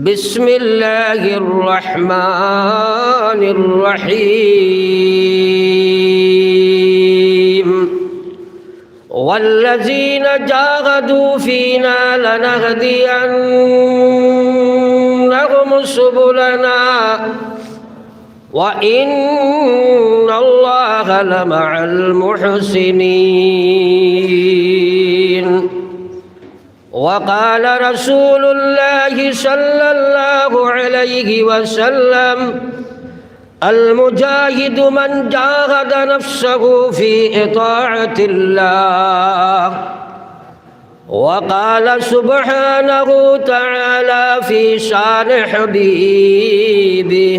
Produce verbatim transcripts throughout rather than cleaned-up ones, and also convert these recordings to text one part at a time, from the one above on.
بسم الله الرحمن الرحيم. والذين جاهدوا فينا لنهدينهم سبلنا وإن الله لمع المحسنين. وقال رسول الله صلى الله عليه وسلم: المجاهد من جاهد نفسه في إطاعة الله. وقال سبحانه تعالى في شان حبيبه: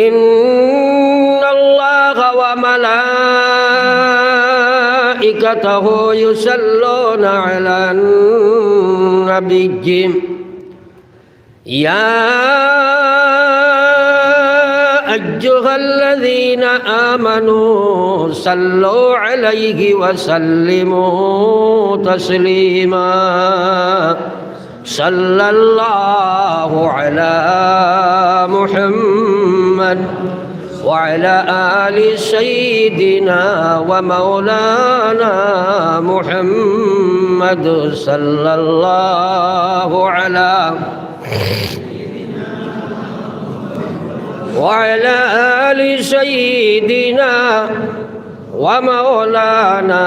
إن الله وملائكته يصلون على النبي، يا أيها الذين آمنوا صلوا عليه وسلموا تسليما. صلى الله على محمد وعلى آل سيدنا ومولانا محمد، صلى الله على وعلى آل سيدنا ومولانا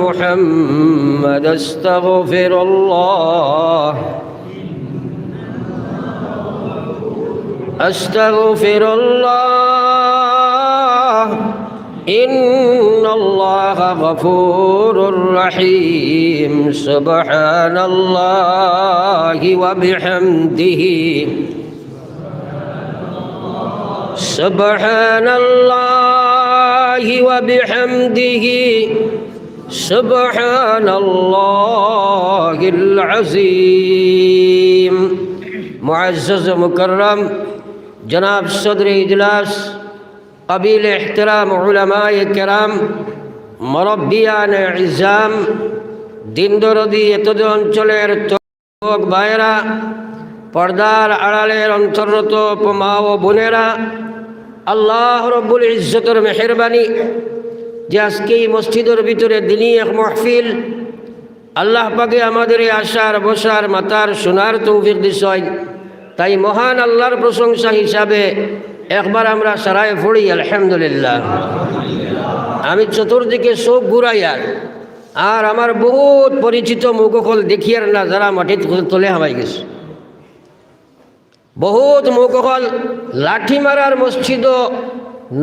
محمد. أستغفر الله، أستغفر الله، إن الله غفور رحيم. سبحان الله وبحمده، سبحان الله وبحمده، سبحان الله العظيم. معزز و مکرم جناب صدر اجلاس، قابل احترام علماء کرام، مربیان عظام، দিন দরদি এতদ অঞ্চলের যুবক ভাইরা, পর্দার আড়ালের অন্তররত মা ও বোনেরা, আল্লাহ রব্বুল ইজ্জতর মেহেরবানি যে আজকে এই মসজিদর ভিতরে দিনি এক মাহফিল, আল্লাহ পাকে আমাদের এই আসার, বসার, মাতার, শোনার তৌফিক দিছইন। তাই মহান আল্লাহর প্রশংসা হিসাবে একবার আমরা সারায় পড়ি, আলহামদুলিল্লাহ। আমি চতুর্দিকে চোখ ঘুরাইয়ার, আর আমার বহুত পরিচিত মুখ অকল দেখিয়ার না, যারা মাটিত তলে হামাই গেছে। বহুত মুখ অকল লাঠি মারার মসজিদও,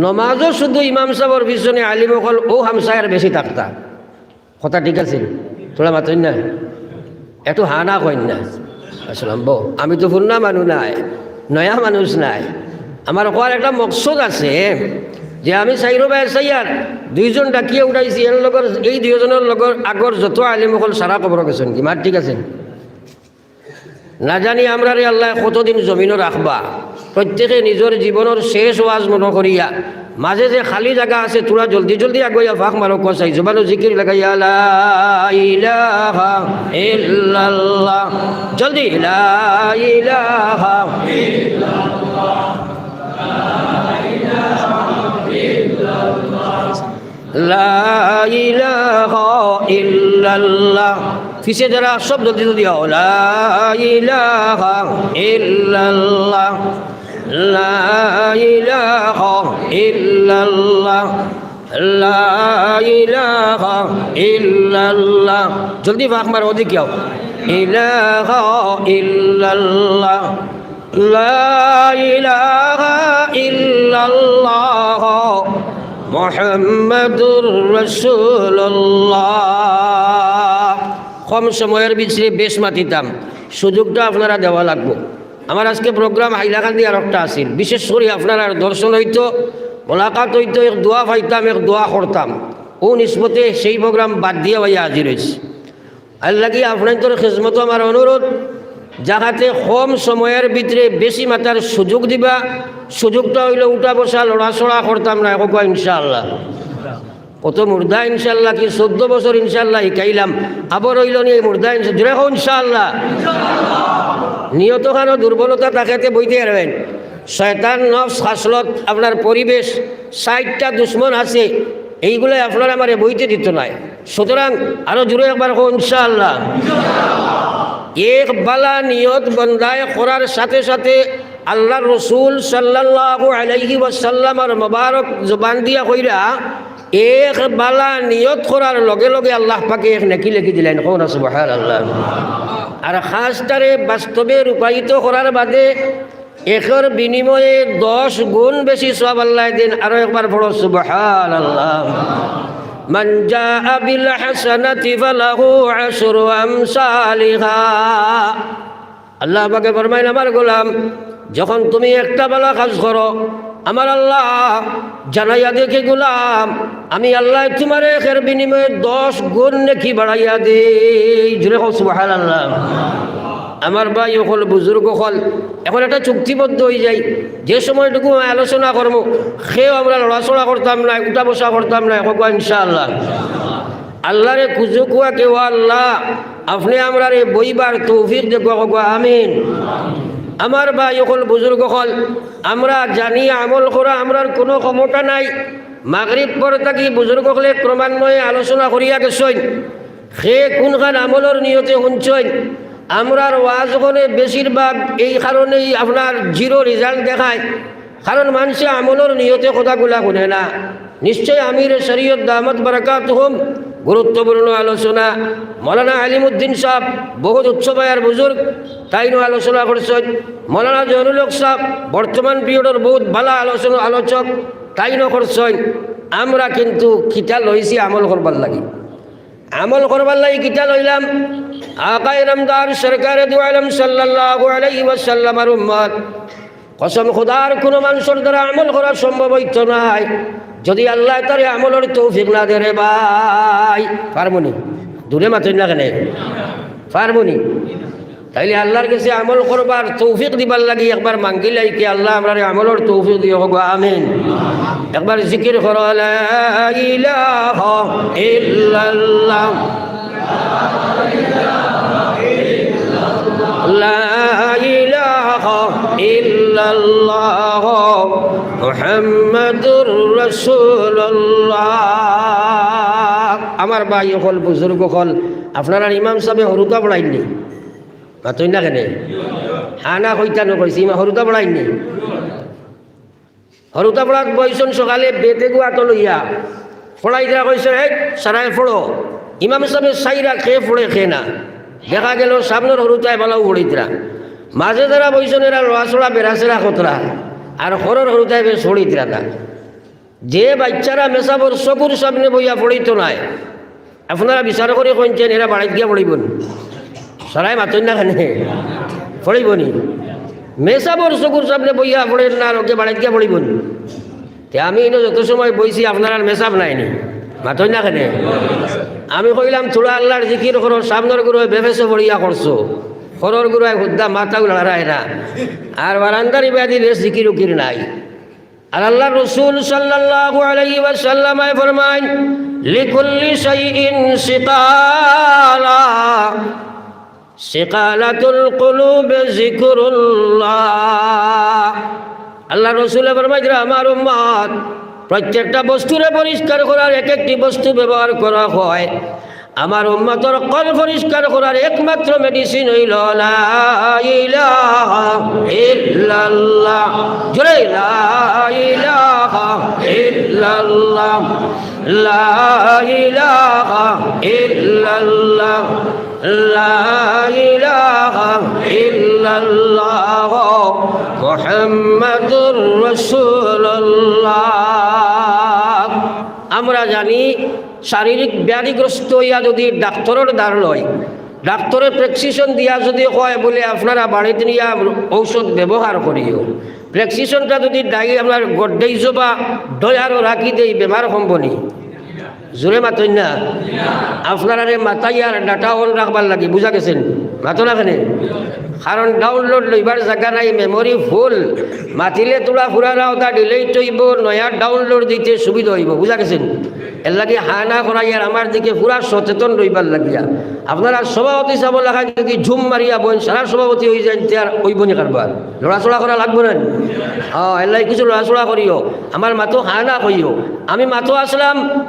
নমাজও শুধু ইমাম সাবর পিছনে আলিম অকল, অউ হামসায়ার বেশি থাকতা। কথা ঠিক আছে? থুড়া মাতইন না, একটু হা না কইন না। আসলাম বউ, আমি তো পুরনা মানুষ নায়, নয়া মানুষ নায়। আমার কওয়ার একটা মকসদ আছে যে আমি চাইরো বায় চাইয়ার, দুইজন ডাকিয়া উঠাইছি, এর লগর, এই দুইজনর লগর আগর যত আলিম অকল সারা কবরো গেছইন কি? মাত ঠিক আছে? না জানি আমরারে আল্লায় কতদিন জমিনো রাখবা। প্রত্যেকে নিজর জীবনর শেষ ওয়াজ মনো করিয়া, মাঝে যে খালি জাগা আছে, থুড়া জলদি জলদি আগুয়াইয়া ফাঁক মারো, কসাই জবানো জিকির লাগাইয়া, লা ইলাহা ইল্লাল্লাহ। জলদি, লা ইলাহা লা ইলাহা ইল্লাল্লাহ। পিছে যারা সব জলদি জলদি আও। লা ইলাহা ইল্লাল্লাহ। লা ইলাহা ইল্লাল্লাহ। লা ইলাহা ইল্লাল্লাহ। জলদি ফাঁক মারো, ওদিকে আও। ইলাহা ইল্লাল্লাহ। লা ইলাহা ইল্লাল্লাহ মুহাম্মাদুর রাসূলুল্লাহ। কম সময়র ভিতরে বেশ মাতিতাম, সুযোগটা আপনারা দেওয়া লাগবো। আমার আজকে প্রোগ্রাম হাইলাকান্দি আর একটা আছিল, বিশেষ করি আপনারার দর্শন অইতো, মোলাকাত অইতো, এক দোয়া পাইতাম, এক দোয়া করতাম। অউ নিসবতে সেই প্রোগ্রাম বাদ দিয়া ভাইয়া হাজির অইছি। এর লাগি আপনাইনতর খেজমতো আমার অনুরোধ, যাহাতে কম সময়র ভিতরে বেশি মাতার সুযোগ দিবা। সুযোগটা অইলো উঠা বসা, লড়াচড়া করতাম না, কউক্কা ইনশাআল্লাহ। কত মুর্দা ইনশাআল্লাহ, কি চৌদ্দ বছর ইনশাআল্লাহ হিকাইলাম, আবার অইলো নি এই মুর্দা ইনশা-, জোরে কও ইনশাআল্লাহ। নিয়ত খানো দুর্বলতা থাকেতে বইতে পারবেন। শয়তান, নফস, খাসলত, আপনার পরিবেশ, ষাইটটা দুশমন আছে, এইগুলাই আপনার আমারে বইতে দিত নায়। সুতরাং আরো জোরে একবার কও ইনশাআল্লাহ। এক বালা নিয়ত বন্দায় করার সাথে সাথে আল্লাহর রসুল সাল্লাল্লাহু আলাইহি ওয়াসাল্লামর মোবারক জবান দিয়া কইরা, এক বালা নিয়ত করার লগে লগে আল্লাহ পাকে এক নেকি লেখি দিলেন। কও না সুবহানাল্লাহ। আর খাসতারে বাস্তবে রূপায়িত করার বাদে একর বিনিময়ে দশ গুণ বেশি সওয়াব আল্লায় দেন। আরো একবার পড়ো সুবহানাল্লাহ। মান জাআ বিল হাসানাতি ফালাহু আশরু আমসালিহা। আল্লাহ পাকে ফরমাইন, আমার গোলাম, যখন তুমি একটা বালা কাজ করো, আমার আল্লাহ জানাইয়া দেখে, গোলাম, আমি আল্লাহ তোমার একের বিনিময়ে দশ গুণ নেকি বাড়াইয়া দেই। জোরে কও সুবহানাল্লাহ। আমার ভাই অকল, বুজুর্গ অকল, এখন একটা চুক্তিবদ্ধ অই যাই, যে সময়টুকু আমি আলোচনা করমু, কেউ আমরা লড়াচড়া করতাম না, উঠা বসা করতাম না, কও ইনশাআল্লাহ। আল্লাহরে খুজুক অওয়া কেউ, আল্লাহ, আপনে আমরারে বইবার তৌফিক দেউক্কা, কও আমিন। আমার ভাই অকল, বুজুর্গ অকল, আমরা জানি আমল করা আমরার কুনু ক্ষমতা নাই। মাগরিব পর থাকি বুজুর্গ অকলে ক্রমান্বয়ে আলোচনা করিয়া গেছইন। কে কুনখান আমলর নিয়তে হুনছইন, আমরার ওয়াজ অকলে বেশিরভাগ এই কারণেই আপনার জিরো রেজাল্ট দেখায়, কারণ মানষে আমলর নিয়তে কথাগুলা হুনে না। নিশ্চয় আমিরে শরীয়ত দামাত বারাকাতুহুম গুরুত্বপূর্ণ আলোচনা, মৌলানা আলিমউদ্দিন সাব বহুত উচ্চ পায়ার বুজুর্গ, তাইনও আলোচনা করছইন। মৌলানা জহুরুল হক সাব বর্তমান পিরিয়ডর বহুত বালা আলোচনা, আলোচক, তাইনও করছইন। আমরা কিন্তু কিতা লইছি আমল করবার লাগি। আমল করবার লাগি কিতা লইলাম? আকায়ে নামদার সরকারে দু আলম সাল্লাল্লাহু আলাইহি ওয়াসাল্লামর উম্মত। কসম খোদার, কুনু মানষর দ্বারা আমল করা সম্ভব অইতো নায়, যুদি আল্লায় তারে আমলর তৌফিক না দেরে ভাই। পারমুনি? জোরে মাতইন না কেনে? পারমুনি? তাইলে আল্লাহর গেছে আমল করবার তৌফিক দিবার লাগি একবার মাঙ্গিলাই কি, আল্লাহ, আমরারে আমলর তৌফিক দিও, কও আমিন। একবার জিকির করো, লা ইলাহা ইল্লাল্লাহ, লা ইলাহা ইল্লাল্লাহ, মুহাম্মাদুর রাসূলুল্লাহ। আমার ভাই অকল, বুজুর্গ অকল, আপনারার ইমাম সাবে হুরুতা পড়াইননি? মাতইন না কেনে? হা না কইতা নু কইছি, ইমা হুরুতা পড়াইননি? হুরুতা পড়াত বইছইন সকালে বেতেগু আতো লইয়া, পড়াইতরা কইছইন, "এই, সারায় পড়ো।" ইমাম সাবে চাইরা কে পড়ে কে না। দেখা গেল সামনর হুরুতায় বালাউ পড়িতরা। মাঝে যারা বইছইন এরা লড়াচড়া বেড়াছেড়া করতরা, আর খরর হুরুতায় বেশ পড়িতরা না। যে বাইচ্চারা মেসাবর চকুর সামনে বইয়া পড়িতো নায়, আপনারা বিচার করি কইন চাইন, এরা বাড়িত গিয়া পড়িবো নি? সারায় মাতইন না কেনে? পড়িবো নি? মেসাবর চকুর সামনে বইয়া পড়ের না, আর অগে বাড়িত গিয়া পড়িবো নি? তে আমি ইনো যত সময় বইছি, আপনারার মেসাব নাই নি? মাতইন না কেনে? আমি কইলাম, "থুড়া আল্লাহর জিকির করো, সামনর গুরুয়ে বেফেসে পড়িয়া করছো, খরর গুরুয়ে হুদ্দা মাথাও লড়ায় না, আর বারান্দার ইবাদি বেশ জিকির উকির নাই।" আর আল্লাহর রাসূল সাল্লাল্লাহু আলাইহি ওয়াসাল্লামে ফরমাইন, "লিকুল্লি শাইইন সিকালা, সিকালাতুল কুলুব যিকরুল্লাহ।" আল্লাহর রাসূলে ফরমাইতরা, "আমার উম্মত, প্রত্যেকটা বস্তুরে পরিষ্কার করার এক একটি বস্তু ব্যবহার করা হয়।" আমার উম্মতর কলব পরিষ্কার করার একমাত্র মেডিসিন অইলো লা ইলাহা ইল্লাল্লাহ। জোরে, লা ইলাহা ইল্লাল্লাহ, লা ইলাহা ইল্লাল্লাহ, লা ইলাহা ইল্লাল্লাহ, মুহাম্মাদুর রাসূলুল্লাহ। আমরা জানি শারীরিক ব্যাধিগ্রস্ত অইয়া যুদি ডাক্তরর দ্বার লই, ডাক্তরে প্রেসক্রিপশন দিয়া যুদি কয় বুলে, "আপনারা বাড়িত নিয়া ঔষধ ব্যবহার করিও," প্রেসক্রিপশনটা যুদি ডাই আপনার গড্ডেইজো বা ডয়ারো রাখি দেই, বেমার কমবো নি? জোরে মাতইন না। আপনারারে মাতাইয়ার ডাটা অন রাখবার লাগি, বুঝা গেছে নি? মাতো না কেনে? কারণ ডাউনলোড লইবার জাগা নাই, মেমোরি ফুল। মাতিলে থুড়া পুরানা অতা ডিলিট অইবো, নয়া ডাউনলোড দিতে সুবিধা অইবো, বুঝা গেছে নি? এর লাগি হা না করাইয়ার আমার দিকে পুরা সচেতন রইবার লাগিয়া। আপনারা সভাপতি সাবর লাখান যদি ঝুম মারিয়া বইন, সারা সভাপতি অইযাইন, তে আর অইবো নি কারবার? লড়াচড়া করা লাগবো না নি? হ্যাঁ, এর লাগি কিছু লড়াচড়া করিও, আমার মাতো হা না কইও। আমি মাতো আসলাম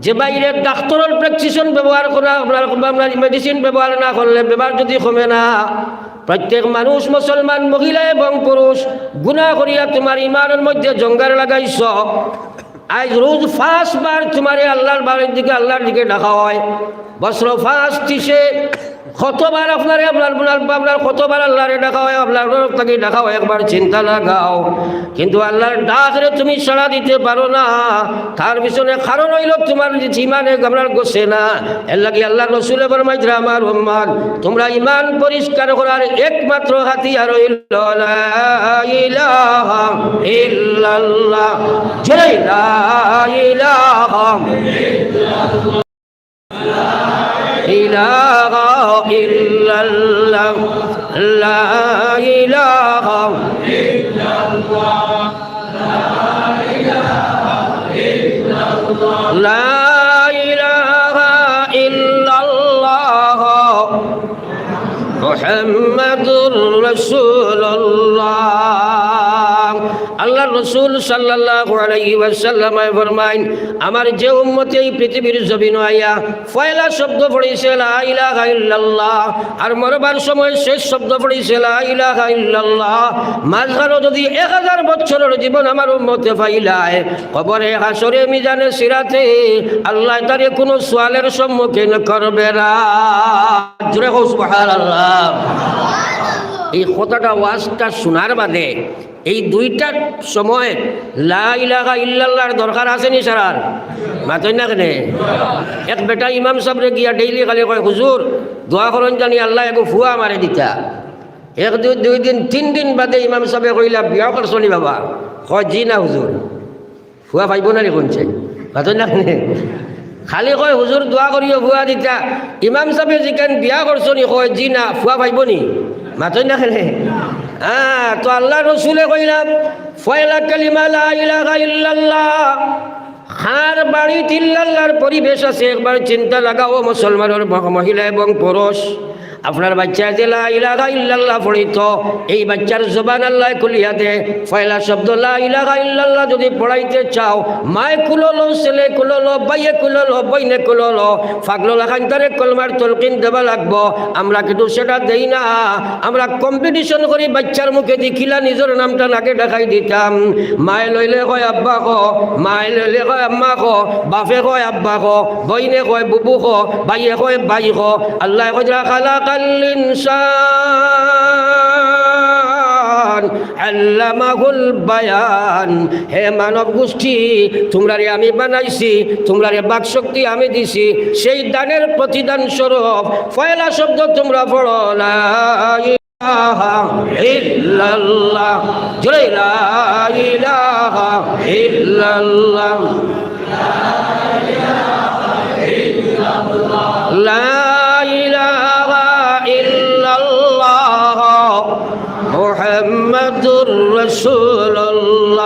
যে বাইরে ডাক্তরর প্রেসক্রিপশন ব্যবহার করা, আপনার, আপনার মেডিসিন ব্যবহার না করলে বেমার যদি কমে না, প্রত্যেক মানুষ, মুসলমান মহিলা এবং পুরুষ, গুনাহ করিয়া তোমার ইমানর মধ্যে জঙ্গার লাগাইছ। আইজ রোজ পাঁচবার তোমারে আল্লাহর বাড়ির দিকে, আল্লাহর দিকে ডাকা হয়। বছর পাঁচ ত্রিশে কতবার আপনারে, আপনার, আপনার, আপনার কতবার আল্লাহরে ডাকা হয়, আপনার তরফ থাকি ডাকা হয়, একবার চিন্তা লাগাও। কিন্তু আল্লাহর ডাকরে তুমি সাড়া দিতে পারো না, তার পিছনে কারণ অইলো তোমার ইমানে আপনার গোছে না। এর লাগি আল্লাহর রসুলে ফরমাইতরা, "আমার উম্মত, তোমরা ইমান পরিষ্কার করার একমাত্র হাতিয়ার অইলো লা ইলাহা ইল্লাল্লাহ।" জোরে লা ইলাহা ইলাহা ইল্লাল্লাহ, লা ইলাহা ইল্লাল্লাহ, লা ইলাহা ইল্লাল্লাহ, মুহাম্মাদুর রাসূলুল্লাহ। আল্লাহর রাসূল সাল্লাল্লাহু আলাইহি ওয়াসাল্লাম ফরমাইন, আমার যে উম্মতে এই পৃথিবীর জমিনো আইয়া পয়লা শব্দ পড়ছে লা ইলাহা ইল্লাল্লাহ, আর মরবার সময় শেষ শব্দ পড়ছে লা ইলাহা ইল্লাল্লাহ, মাঝখানো যদি এক হাজার বছরর জীবন আমার উম্মতে পাইলায়, কবরে, হাশরে, মিজানে সিরাতে আল্লাহ তারে কোনো সওয়ালর সম্মুখীন করবে না। জোরে কও সুবহানাল্লাহ। এই কথাটা, ওয়াজটা শোনার বাদে এই দুইটার সময় লা ইলাহা ইল্লাল্লাহর দরকার আছে নি সারার? মাতইন না কেনে? এক বেটা ইমাম সাবরে গিয়া ডেইলি খালি কয়, "হুজুর, দোয়া করইন জানি আল্লাহ এগু ফুয়া আমারে দিতা।" এক দুই, দুই দিন, তিন দিন বাদে ইমাম সাবে কইলা, "বিয়া করছো নি বাবা?" কয়, "জি না হুজুর।" ফুয়া পাইবো না নি কইনছে? মাতইন না কেনে? খালি কয়, "হুজুর, দোয়া করিও ফুয়া দিতা।" ইমাম সাবে জিকাইন, "বিয়া করছো নি?" কয়, "জি না।" ফুয়া পাইবো নি? মাতইন না কেনে? হ্যাঁ, তো আল্লাহর রসুলে কইলা, পয়লা কালিমা লা ইলাহা ইল্লাল্লাহ। কার বাড়িত ইল্লাল্লাহর পরিবেশ আছে, একবার চিন্তা লাগাও, মুসলমানর ম-, মহিলা এবং পুরুষ। আপনার বাচ্চায় যে লা ইলাহা ইল্লাল্লাহ পড়িত, এই বাচ্চার জবান আল্লায় খুলিয়া দে। পয়লা শব্দ লা ইলাহা ইল্লাল্লাহ যদি পড়াইতে চাও, মায় কুলো লো, ছেলে কুলো লো, ভাইয়ে কুলো লো, বইনে কুলো লো, পাগলো লাখান তারে কলমার তলকিন দেবা লাগবো। আমরা কিন্তু সেটা দেই না। আমরা কম্পিটিশন করি বাচ্চার মুখে দি কিলা নিজর নামটা নাকে দেখাই দিতাম। মায় লইলে কয় আব্বা কো, মায় লইলে কয় আম্মা কো, বাফে কয় আব্বা কো, বইনে কয় বুবু কো, ভাইয়ে কয় ভাই কো। আল্লায় কইরা, "খালাকাল ইনসান আল্লামাহুল বায়ান।" হে মানব গোষ্ঠী, তোমরারে আমি বানাইছি, তোমরারে বাকশক্তি আমি দিছি, সেই দানের প্রতিদান স্বরূপ পয়লা শব্দ তোমরা পড়ো, লা ইলাহা ইল্লাল্লাহ। জোরে, লা ইলাহা ইল্লাল্লাহ। লা ইলাহা ইল্লাল্লাহ মুহাম্মাদুর রাসূলুল্লাহ।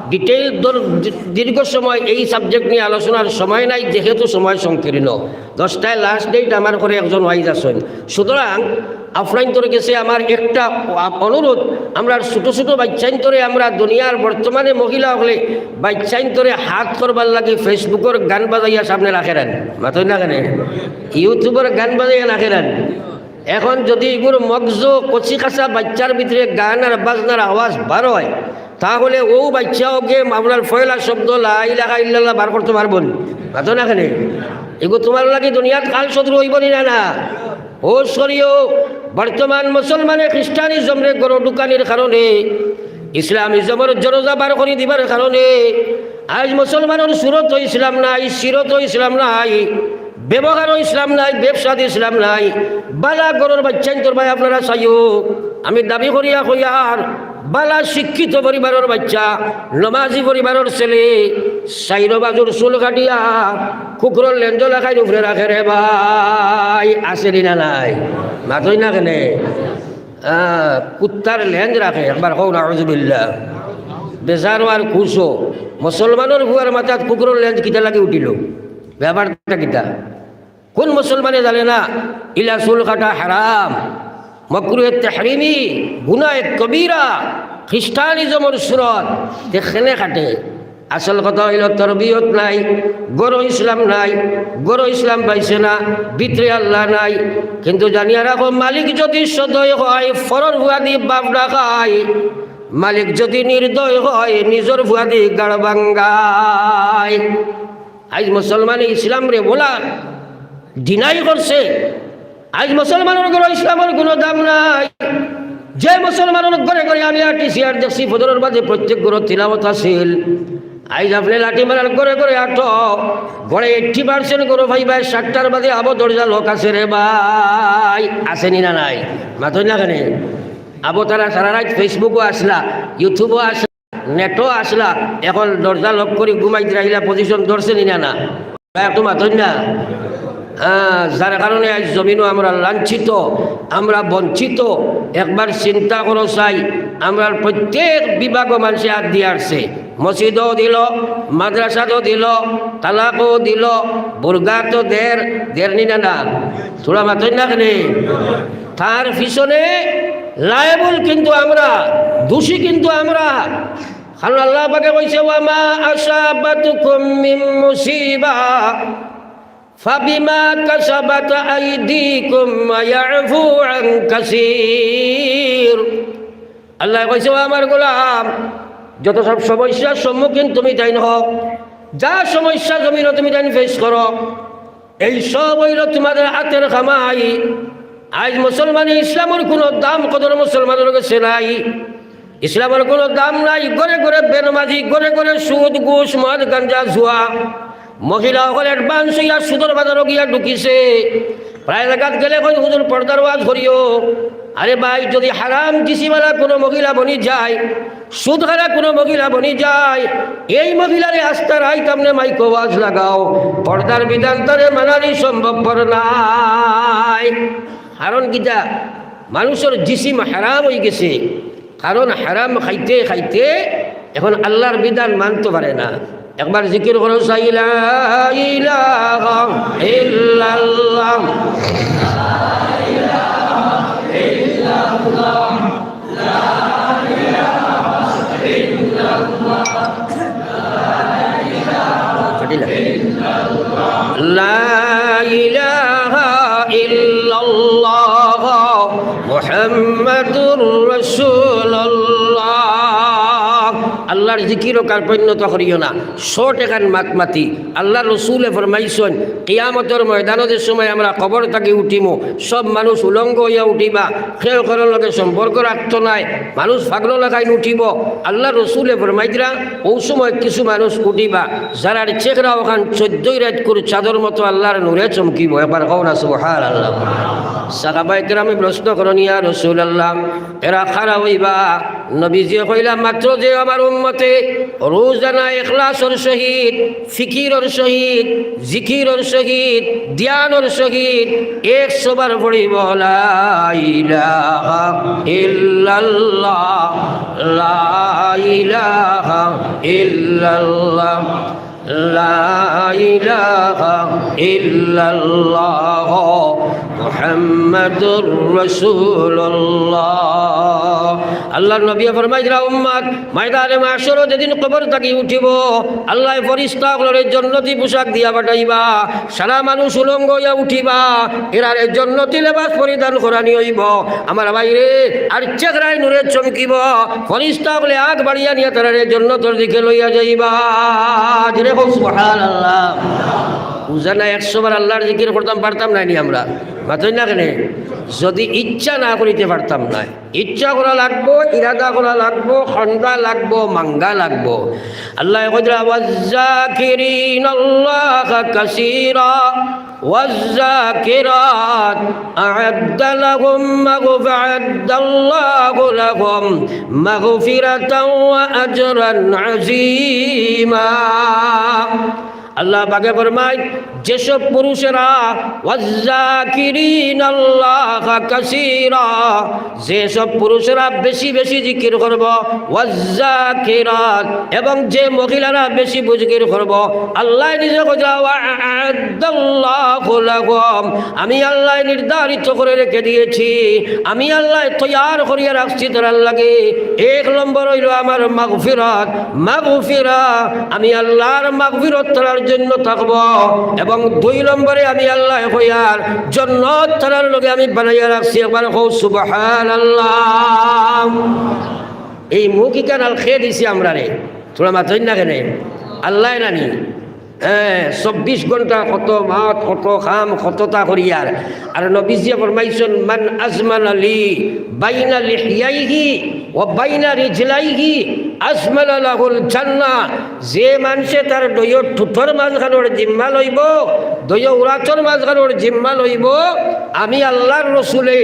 ডিটেইল দর-, দীর্ঘ সময় এই সাবজেক্ট নিয়ে আলোচনার সময় নাই, যেহেতু সময় সংকীর্ণ। দশটায় লাস্ট ডেট আমার ঘরে একজন ওয়াইজ আছেন। সুতরাং আপনাইন্তর গেছে আমার একটা আ-, অনুরোধ, আমরা ছোট ছোট বাচ্চাইন্তরে, আমরা দুনিয়ার বর্তমানে মহিলা হকলে বাচ্চাইন্তরে হাত করবার লাগি Facebook-অর গান বাজাইয়া সামনে রাখেরান, মাতইন না কেনে? YouTube-অর গান বাজাইয়া রাখেরান। এখন যদি ইগুর মগজো কচি কাঁচা বাচ্চার ভিতরে গান আর বাজনার আওয়াজ বার হয়, তাহলে ও বাচ্চাও গিয়া আপনার পয়লা শব্দ লা ইলাহা ইল্লাল্লাহ বার করতো পারবো নি? মাতইন না কেনে? ইগু তোমার লাগি দুনিয়াত কাল শত্রু অইবো নি না, না? ও শরিও, বর্তমান মুসলমানে খ্রিস্টানিজমরে ঘরো ঢুকানির কারণে, ইসলামিজমর জরজা বার করি দিবার কারণে, আইজ মুসলমানর সুরতো ইসলাম নাই, সিরতো ইসলাম নাই, ব্যবহারও ইসলাম নাই, ব্যবসাত ইসলাম নাই। বালা ঘরর বাচ্চাইন্তর বায় আপনারা চাইও, আমি দাবি করিয়া কইয়ার, বালা শিক্ষিত পরিবারর বাচ্চা, নমাজি পরিবারর ছেলে, চাইরো বাজুর চুল কাটিয়া কুকুরর লেঞ্জ লাখাইন উপরে রাখে রে ভাই, আছে নি না নাই? মাতইন না কেনে? আহ, কুত্তার লেঞ্জ রাখে, একবার কও নাউজুবিল্লাহ। বেজারো আর খুশো। মুসলমানর ফুয়ার মাথাত কুকুরর লেজ কিতা লাগি উঠিল? ব্যাপারটা কিতা? কোন মুসলমানে জানে না ইলা চুল কাটা হারাম, মকরুহে তাহরিমি, গুনাহে কবিরা, খ্রিস্টানিজমর সুরত? দেখেনে কাটে। আসল কথা অইল তরবিয়ত নাই, ঘরো ইসলাম নাই, ঘরো ইসলাম পাইছে না, ভিতরে আল্লাহ নাই। কিন্তু জানিয়া রাখো, মালিক যদি সদয় হয়, ফরর ফুয়াদি বাপ ডাকাই, মালিক যদি নির্দয় হয়, নিজর ফুয়াদি গাড় ভাঙ্গাই। আইজ মুসলমানে ইসলামরে বলা deny করছে। আইজ মুসলমানর ঘরো ইসলামর কোনো দাম নাই। যে মুসলমানর ঘরে ঘরে আমি আটিছি আর দেখছি, ফজরর বাদে প্রত্যেক ঘরো তিলাওয়াত আছিল। আইজ আপনে লাঠি মারার ঘরে ঘরে আটো, ঘরে eighty percent ঘরো পাইবায়, সাতটার বাদে আবো দরজা lock আছে রে ভাই, আছে নি না নাই? মাতইন না কেনে? আবো তারা সারা রাইত Facebook-ও আছলা, YouTube-ও আছলা, net-ও আছলা, এখন দরজা lock করি ঘুমাইতরা, ইলা position ধরছে নি না না? ভাই, একটু মাতইন না। হ্যাঁ, যার কারণে আইজ জমিনো আমরা লাঞ্ছিত, আমরা বঞ্চিত। একবার চিন্তা করো চাই, আমরার প্রত্যেক বিভাগো মানষে আত দিয়া আরছে। মসজিদও দিল, মাদ্রাসাতও দিল, তালাকও দিল, বুরগাতও দের, দের নি না না? থুড়া মাতইন না কেনে? তার পিছনে liable কিন্তু আমরা, দোষী কিন্তু আমরা। কারণ আল্লাহ পাকে কইছে, "ওয়া মা আসাবাতকুম মিন মুসিবা ফাবিমা কাসাবাত আইদিকুম ওয়া ইয়াফু আন কাসীর।" আল্লাহ কইছে, "ও আমার গোলাম, যত সব সমস্যার সম্মুখীন তুমি তাইন হও, যা সমস্যা জমিনো তুমি তাইন face করো, এই সব অইল তোমাদের আতের কামাই।" আইজ মুসলমানে ইসলামর কোনো দাম কদর মুসলমানর গেছে নাই। ইসলামর কোনো দাম নাই। ঘরে ঘরে বেনমাজি, ঘরে ঘরে সুদ, ঘুষ, মদ, গাঞ্জা, জুয়া। মহিলা অকল advance অইয়া সুদর বাজারো গিয়া ঢুকিছে। প্রায় জাগাত গেলে কইন, "হুজুর, পর্দার ওয়াজ করিও।" আরে ভাই, যদি হারাম জিসিমওয়ালা কোনো মহিলা বনি যায়, সুদখারা কোনো মহিলা বনি যায়, এই মহিলারে আস্তা রাইত আপনে মাইকো ওয়াজ লাগাও, পর্দার বিধান তারে মানানি সম্ভবপর নাই। কারণ কিতা? মানুষর জিসিম হারাম অইগেছে, কারণ হারাম খাইতে খাইতে এখন আল্লাহর বিধান মানতো পারে না। একবার জিকির করো, লা ইলাহা ইল্লাল্লাহ। ফাটিলা। লা ইলাহা ইল্লাল্লাহ মুহাম্মাদুর রাসূলুল্লাহ। আল্লাহর জিকিরো কার পরিণত করিও না। Short এখান মাত মাতি। আল্লাহর রসুলে ফরমাইছইন, কিয়ামতর ময়দানো যে সময় আমরা কবর থাকি উঠিমু, সব মানুষ উলঙ্গ অইয়া উঠিবা, কেউ কারোর লগে সম্পর্ক রাখতো নায়, মানুষ পাগল লাখাইন উঠিবো। আল্লাহর রসুলে ফরমাইতরা, অউ সময় কিছু মানুষ উঠিবা, যারার চেহারা অখান চৈদ্দই রাইতকুর চাঁদর মতো আল্লাহর নূরে চমকিবো। একবার কও না সুবহানাল্লাহ। সাহাবায়ে কেরামে প্রশ্ন করইন, ইয়া রাসূলুল্লাহ, এরা কারা অইবা? নবীজিয়ে কইলা, মাত্র যে আমার উম্মতে রোজানা ইখলাসর সহিত, ফিকিরর সহিত, জিকিরর সহিত, ধ্যানর সহিত একশো বার পড়িবো, লা ইলাহা ইল্লাল্লাহ, লা ইলাহা ইল্লাল্লাহ, লা ইলাহা ইল্লাল্লাহ মুহাম্মাদুর রাসূলুল্লাহ। আল্লাহর নবী ফরমাইতরা, উম্মত, ময়দানে মাহশরো যেদিন কবর থাকি উঠিবো, আল্লায় ফিরিস্তা অকলরে জন্নতি পোশাক দিয়া পাঠাইবা। সারা মানুষ উলঙ্গ অইয়া উঠিবা, এরারে জন্নতি লেবাস পরিধান করানি অইবো। আমার ভাইরে, আর চেহারায় নূরে চমকিবো। ফিরিস্তা অকলে আগ বাড়িয়া নিয়া তারারে জন্নতর দিকে লইয়া যাইবা। জোরে কও সুবহানাল্লাহ। রোজানা একশো বার আল্লাহর জিকির করতাম পারতাম নায় নি আমরা? মাতইন না কেনে? যদি ইচ্ছা না করিতে পারতাম নায়। ইচ্ছা করা লাগবো, ইরাদা করা লাগবো, খান্দা লাগবো, মাঙ্গা লাগবো। আল্লায় কইতরা, ওয়াজ্জাকিরিনাল্লাহা কাসীরা ওয়াজ্জাকিরাত আ'আদ্দা লাহুম মাগফি-, আ'আদ্দাল্লাহু লাহুম মাগফিরাতাও ওয়া আজরান আযীমা। আল্লাহ পাকে ফরমাইন, যেসব পুরুষেরা ওয়াজ্জাকিরিনাল্লাহা কাসীরা, যেসব পুরুষেরা বেশি বেশি জিকির করব, ওয়াজ্জাকিরাত, এবং যে মহিলারা বেশি জিকির করব, আল্লাহ নিজে কইরা, ওয়া আ'আদ্দাল্লাহু লাহুম, আমি আল্লাহ নির্ধারিত করে রেখে দিয়েছি, আমি আল্লাহ তৈয়ার করিয়া রাখছি তারার লাগি। এক নম্বর অইলো আমার মাগফিরাত, মাগফিরা, আমি আল্লাহর মাগফিরাত তারার জন্য থাকবো, এবং দুই নম্বরে আমি আল্লাহ কইয়ার জন্নত তারার লগে আমি বানাইয়া রাখছি। একবার কও সুবহানাল্লাহ। এই মুখ ইখান আল্লায় দিছে আমরারে, থুড়া মাতইন না কেনে? আল্লায় নানি? হ্যাঁ, চব্বিশ ঘন্টা কত মাত, কত কাম, কততা করিয়ার। আর নবীজিয়ে ফরমাইছইন, মান আজমানা লি বাইনা লিহইয়াইহি ওয়া বাইনা রিজলাইহি আজমানা লাহুল জান্নাহ। যে মানষে তার দুইও ঠুটর মাঝখানোর জিম্মা লইবো, দুইও উরাতর মাঝখানোর জিম্মা লইবো, আমি আল্লাহর রসুলে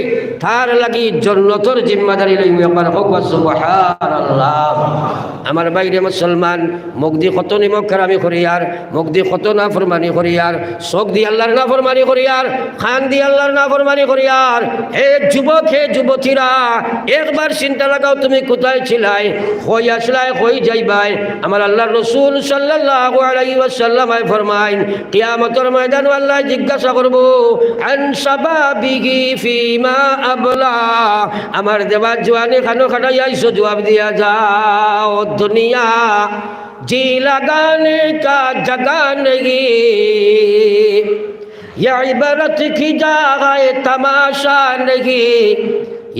তার লাগি জন্নতর জিম্মাদারি লইমু। একবার কও সুবহানাল্লাহ। আমার ভাইরে মুসলমান, মুখদি কত নিমক হারামি করিয়ার, মুখদি কত নাফরমানি করিয়ার, চোখদি আল্লাহর নাফরমানি করিয়ার, কানদি আল্লাহর নাফরমানি করিয়ার। হে যুবক, হে যুবতীরা, একবার চিন্তা লাগাও, তুমি কোথায় ছিলায়, কই আছলায়, কই যাইবায়? আমার আল্লাহর রসুল সাল্লাল্লাহু আলাইহি ওয়াসাল্লামে ফরমাইন, কিয়ামতর ময়দানো আল্লায় জিজ্ঞাসা করবো, আন শাবাবিহি ফিমা আবলা, আমার দেওয়া জোয়ানি খানো কাটাইয়া আইছো, জুয়াব দিয়া যাও। দুনিয়া জি লাগানে কা জাগা নেহি, ইয়ে ইবারত কি জাগায়ে তামাশা নেহি,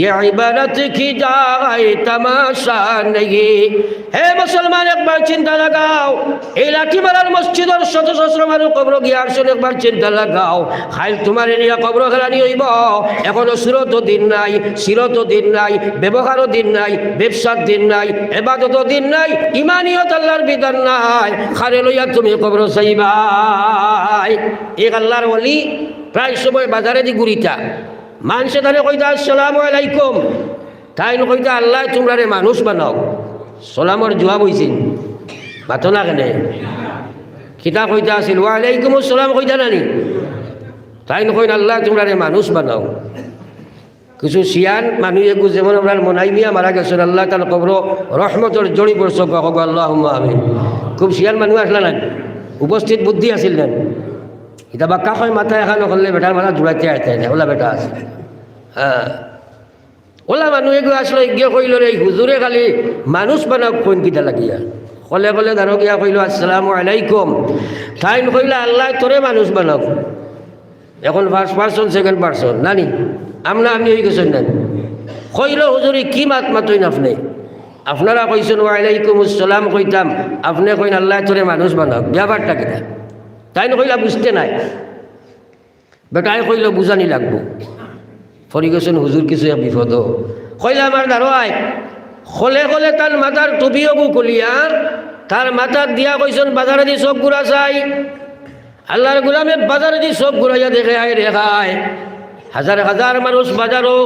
ইয়ে ইবারত কি জাগায়ে তামাশা নেহি। হে মুসলমান, একবার চিন্তা লাগাও, এই লাঠিমারার মসজিদর শত সহস্র মানুষ কবরো গিয়া আছইন, একবার চিন্তা লাগাও। কাইল তুমারে নিয়া কবরো খেলানি অইবো। এখনো সুরতো দিন নাই, সিরতো দিন নাই, ব্যবহারও দিন নাই, ব্যবসার দিন নাই, এবাদতও দিন নাই, ইমানিয়ত আল্লাহর বিধান নাই। কারে লইয়া তুমি কবরো যাইবায়? এক আল্লাহর ওলি প্রায় সময় বাজারেদি ঘুরিতা। মানষে তারে কইতা, আসসালামু আলাইকুম। তাইন কইতা, আল্লায় তুমরারে মানুষ বানাউক। সালামর জুয়াব অইছে নি? মাতো না কেনে? কিতা কইতা আছিল? ওয়া আলাইকুমুস সালাম কইতা না নি? তাইন কইন, আল্লায় তুমরারে মানুষ বানাউক। কিছু শিয়ান মানুষ এগু, যেমন আমরার মনাই মিয়া মারা গেছইন, আল্লায় তান কবরো রহমতর ঝড়ি বর্ষক, কও আল্লাহুম্মা আমিন। খুব শিয়ান মানুষ আছলা না, উপস্থিত বুদ্ধি আছিল না। ইতা বাক্কা কয় মাথা এখানো করলে বেটার মাথা জুড়াইতে আইতে না, ওলা বেটা আছে। হ্যাঁ। ওলা মানুষ এগু আছলো, ইগিয়ে কইলো, রে হুজুরে খালি মানুষ বানাউক কইন কিতা লাগিয়া? কলে কলে দারো গিয়া কইলো, আসসালামু আলাইকুম। তাইন কইলা, আল্লায় তোরে মানুষ বানাউক। এখন first person, second person, নানি? আমনা আমি অই গেছইন নানি? কইলো, হুজুরে কি মাত মাতইন আপনে? আপনারা কইছইন, ওয়া আলাইকুমুস সালাম কইতাম, আপনে কইন, আল্লায় তোরে মানুষ বানাউক। ব্যাপারটা কিতা? তাইন কইলা, বুঝতে নাই। বেটায় কইলো, বুঝানি লাগবো। পড়ি গেছইন হুজুর কিছু এক বিপদো। কইলা, আমার দারো আয়। কলে কলে তান মাথার টুপি ওগু খুলিয়া, তার মাথাত দিয়া কইছইন, বাজারেদি চউখ ঘুরা চাই। আল্লাহর গোলামে বাজারেদি চউখ ঘুরাইয়া দেখে, হায় রে হায়, হাজার হাজার মানুষ বাজারো,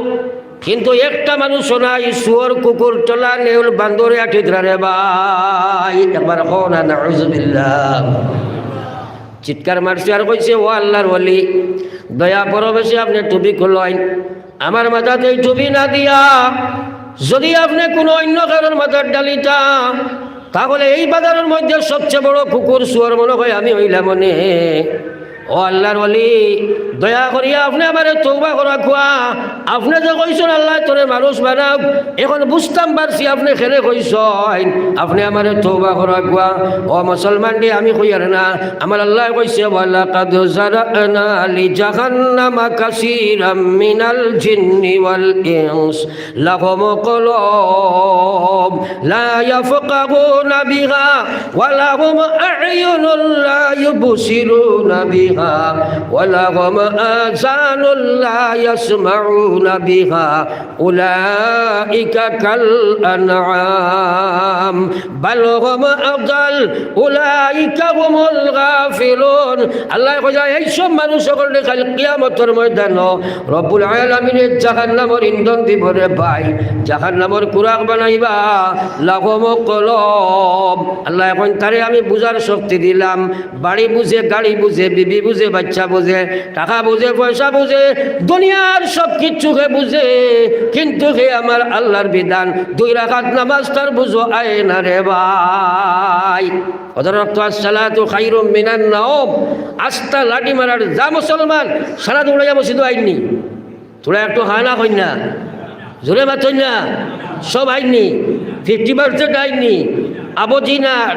কিন্তু একটা মানুষও নাই, শুয়োর, কুকুর, টোলা, নেউল, বান্দরে আটিতরা রে ভাই। একবার কও না, নাউজুবিল্লাহ। চিৎকার মারছে আর কইছে, ও আল্লাহর ওলি, দয়া পরবেশে আপনে টুপি খুলইন, আমার মাথাত এই টুপি না দিয়া যদি আপনে কুনু অইন্য কারোর মাথাত ডালিতা, তাহলে এই বাজারর মধ্যে সবচেয়ে বড় কুকুর শুয়োর মনো কয় আমি অইলাম অনে। ও আল্লাহর ওলি, দয়া করিয়া আপনে আমারে তওবা করাউক্কা। আপনে যে কইছইন আল্লায় তোরে মানুষ বানাউক, এখন বুঝতাম পারছি আপনে কেনে কইছইন। আপনে আমারে তওবা করাউক্কা। ও মুসলমান রে, আমি কইয়ার না, আমার আল্লায় কইছে, ওয়ালাকাদ জারা'না লিজাহান্নামা কাসীরাম মিনাল জিন্নি ওয়াল ইনস লাহুম কুলুব লা ইয়াফকাহুনা বিহা ওয়া লাহুম আ'ইউনুন লা ইউবসিরুনা বিহা। ولهم آذان لا يسمعون بها أولئك كالأنعام بل هم أضل أولئك هم الغافلون। আল্লায় কইরা, এই সব মানুষ অকলরে কাইল কিয়ামতর ময়দানো রব্বুল আলামিনে জাহান্নামর ইন্ধন দিবো রে ভাই, জাহান্নামর কুরাক বানাইবা। লাহুম কলব, আল্লায় কইন, তারে আমি বুঝার শক্তি দিলাম, বাড়ি বুঝে, গাড়ি বুঝে, বিবি বুঝে, বাচ্চা বুঝে, টাকা বুঝে, পয়সা বুঝে, দুনিয়ার সব কিচ্ছু হে বুঝে, কিন্তু হে আমার আল্লার বিধান, দুই রাকাত নামাজ তার বুঝো আয় না রে ভাই। অদর রক্ত আসসালাতু খাইরুম মিনান নাওম। আস্তা লাঠি মারার যা মুসলমান, সারা দৌড়াইয়া মসজিদো আইননি। তোরা একটু হা না কইন না, জোরে মাতইন না। সব আইননি, ফিফটি পার্সেন্ট আইননি, আবো জি না,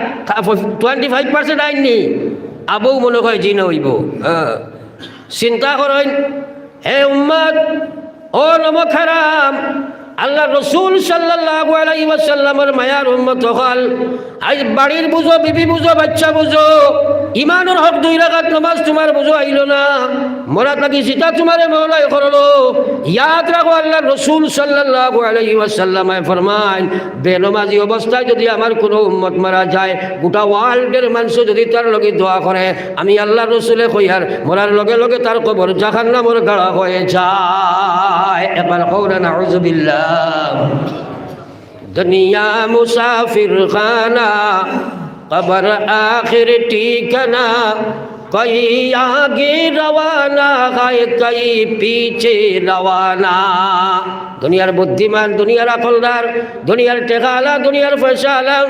টোয়েন্টি ফাইভ পার্সেন্ট আইননি, আবো মনে হয় জি না অইবো। হ্যাঁ, চিন্তা করইন, হে উম্মত, ও নমক হারাম, আল্লার রসুল সাল্লাল্লাহু আলাইহি ওয়াসাল্লামর মায়ার উম্মত অকল, আইজ বাড়ির বুঝো, বিবি বুঝো, বাচ্চা বুঝো, ইমানর হক দুই রাকাত নামাজ তুমার বুঝো আইলো না, মরা থাকি চিন্তা তুমারে মওলায় করলো। ইয়াদ রাখো, আল্লার রসুল সাল্লাল্লাহু আলাইহি ওয়াসাল্লামে ফরমাইন, বেনমাজি অবস্থায় যদি আমার কুনু উম্মত মারা যায়, গোটা ওয়ার্ল্ডর মানষে যদি তার লাগি দোয়া করে, আমি আল্লার রসুলে কইয়ার, মরার লগে লগে তার কবর জাহান্নামর গাড়া হয়ে যায়। একবার কও না, নাউজুবিল্লাহ। দুনিয়া মুসাফির খানা, কবর আখির ঠিকানা, কই আগে রওয়ানা হয়, কই পিছে রওয়ানা। দুনিয়ার বুদ্ধিমান, দুনিয়ার আকলদার, দুনিয়ার টেকাআলা, দুনিয়ার পয়সাআলা,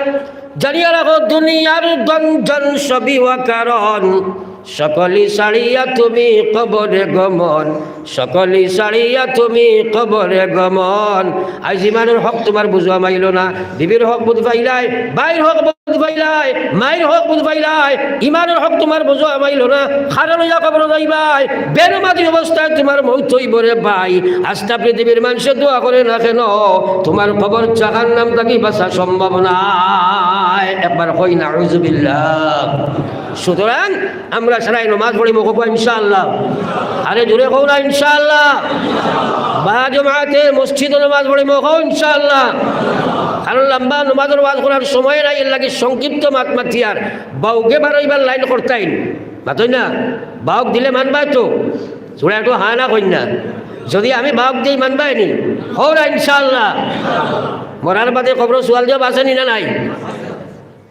জানিয়া রাখো, দুনিয়ার ধন জন সবই অকারণ, সকলি ছাড়িয়া তুমি কবরে গমন, সকলি ছাড়িয়া তুমি কবরে গমন। আইজ ইমানর হক তুমার বুঝো আমাইলো না, বিবির হক বুঝ পাইলায়, ভাইর হক বুঝ পাইলায়, মাইর হক বুঝ পাইলায়, ইমানর হক তুমার বুঝো আমাইলো না, কারণ অইয়া কবরো যাইবায়, বেনমাজি অবস্থায় তুমার মউত অইবো রে ভাই। আস্তা পৃথিবীর মানষে দোয়া করে না কেন, তুমার কবর জাহান্নাম থাকি বাঁচা সম্ভব নায়। একবার কই নাউজুবিল্লাহ। সুতরাং আমরা সারাই নমাজ পড়িমু, কও ইনশাআল্লাহ। আরে জোরে কও না ইনশাআল্লাহ। বা জমাতে মসজিদো নমাজ পড়িমু, কও ইনশাআল্লাহ। কারণ লম্বা নমাজর ওয়াজ করার সময় নাই, এর লাগি সংক্ষিপ্ত মাত মাতিয়ার। বাউকে বারইবার লাইন করতাইন, মাতইন না? বাউক দিলে মানবায় তো? তোরা একটু হা না কইন না। যদি আমি বাউক দেই, মানবায় নি? কও না ইনশাআল্লাহ। মরার বাদে কবরো সওয়াল জওয়াব আছে নি না নাই?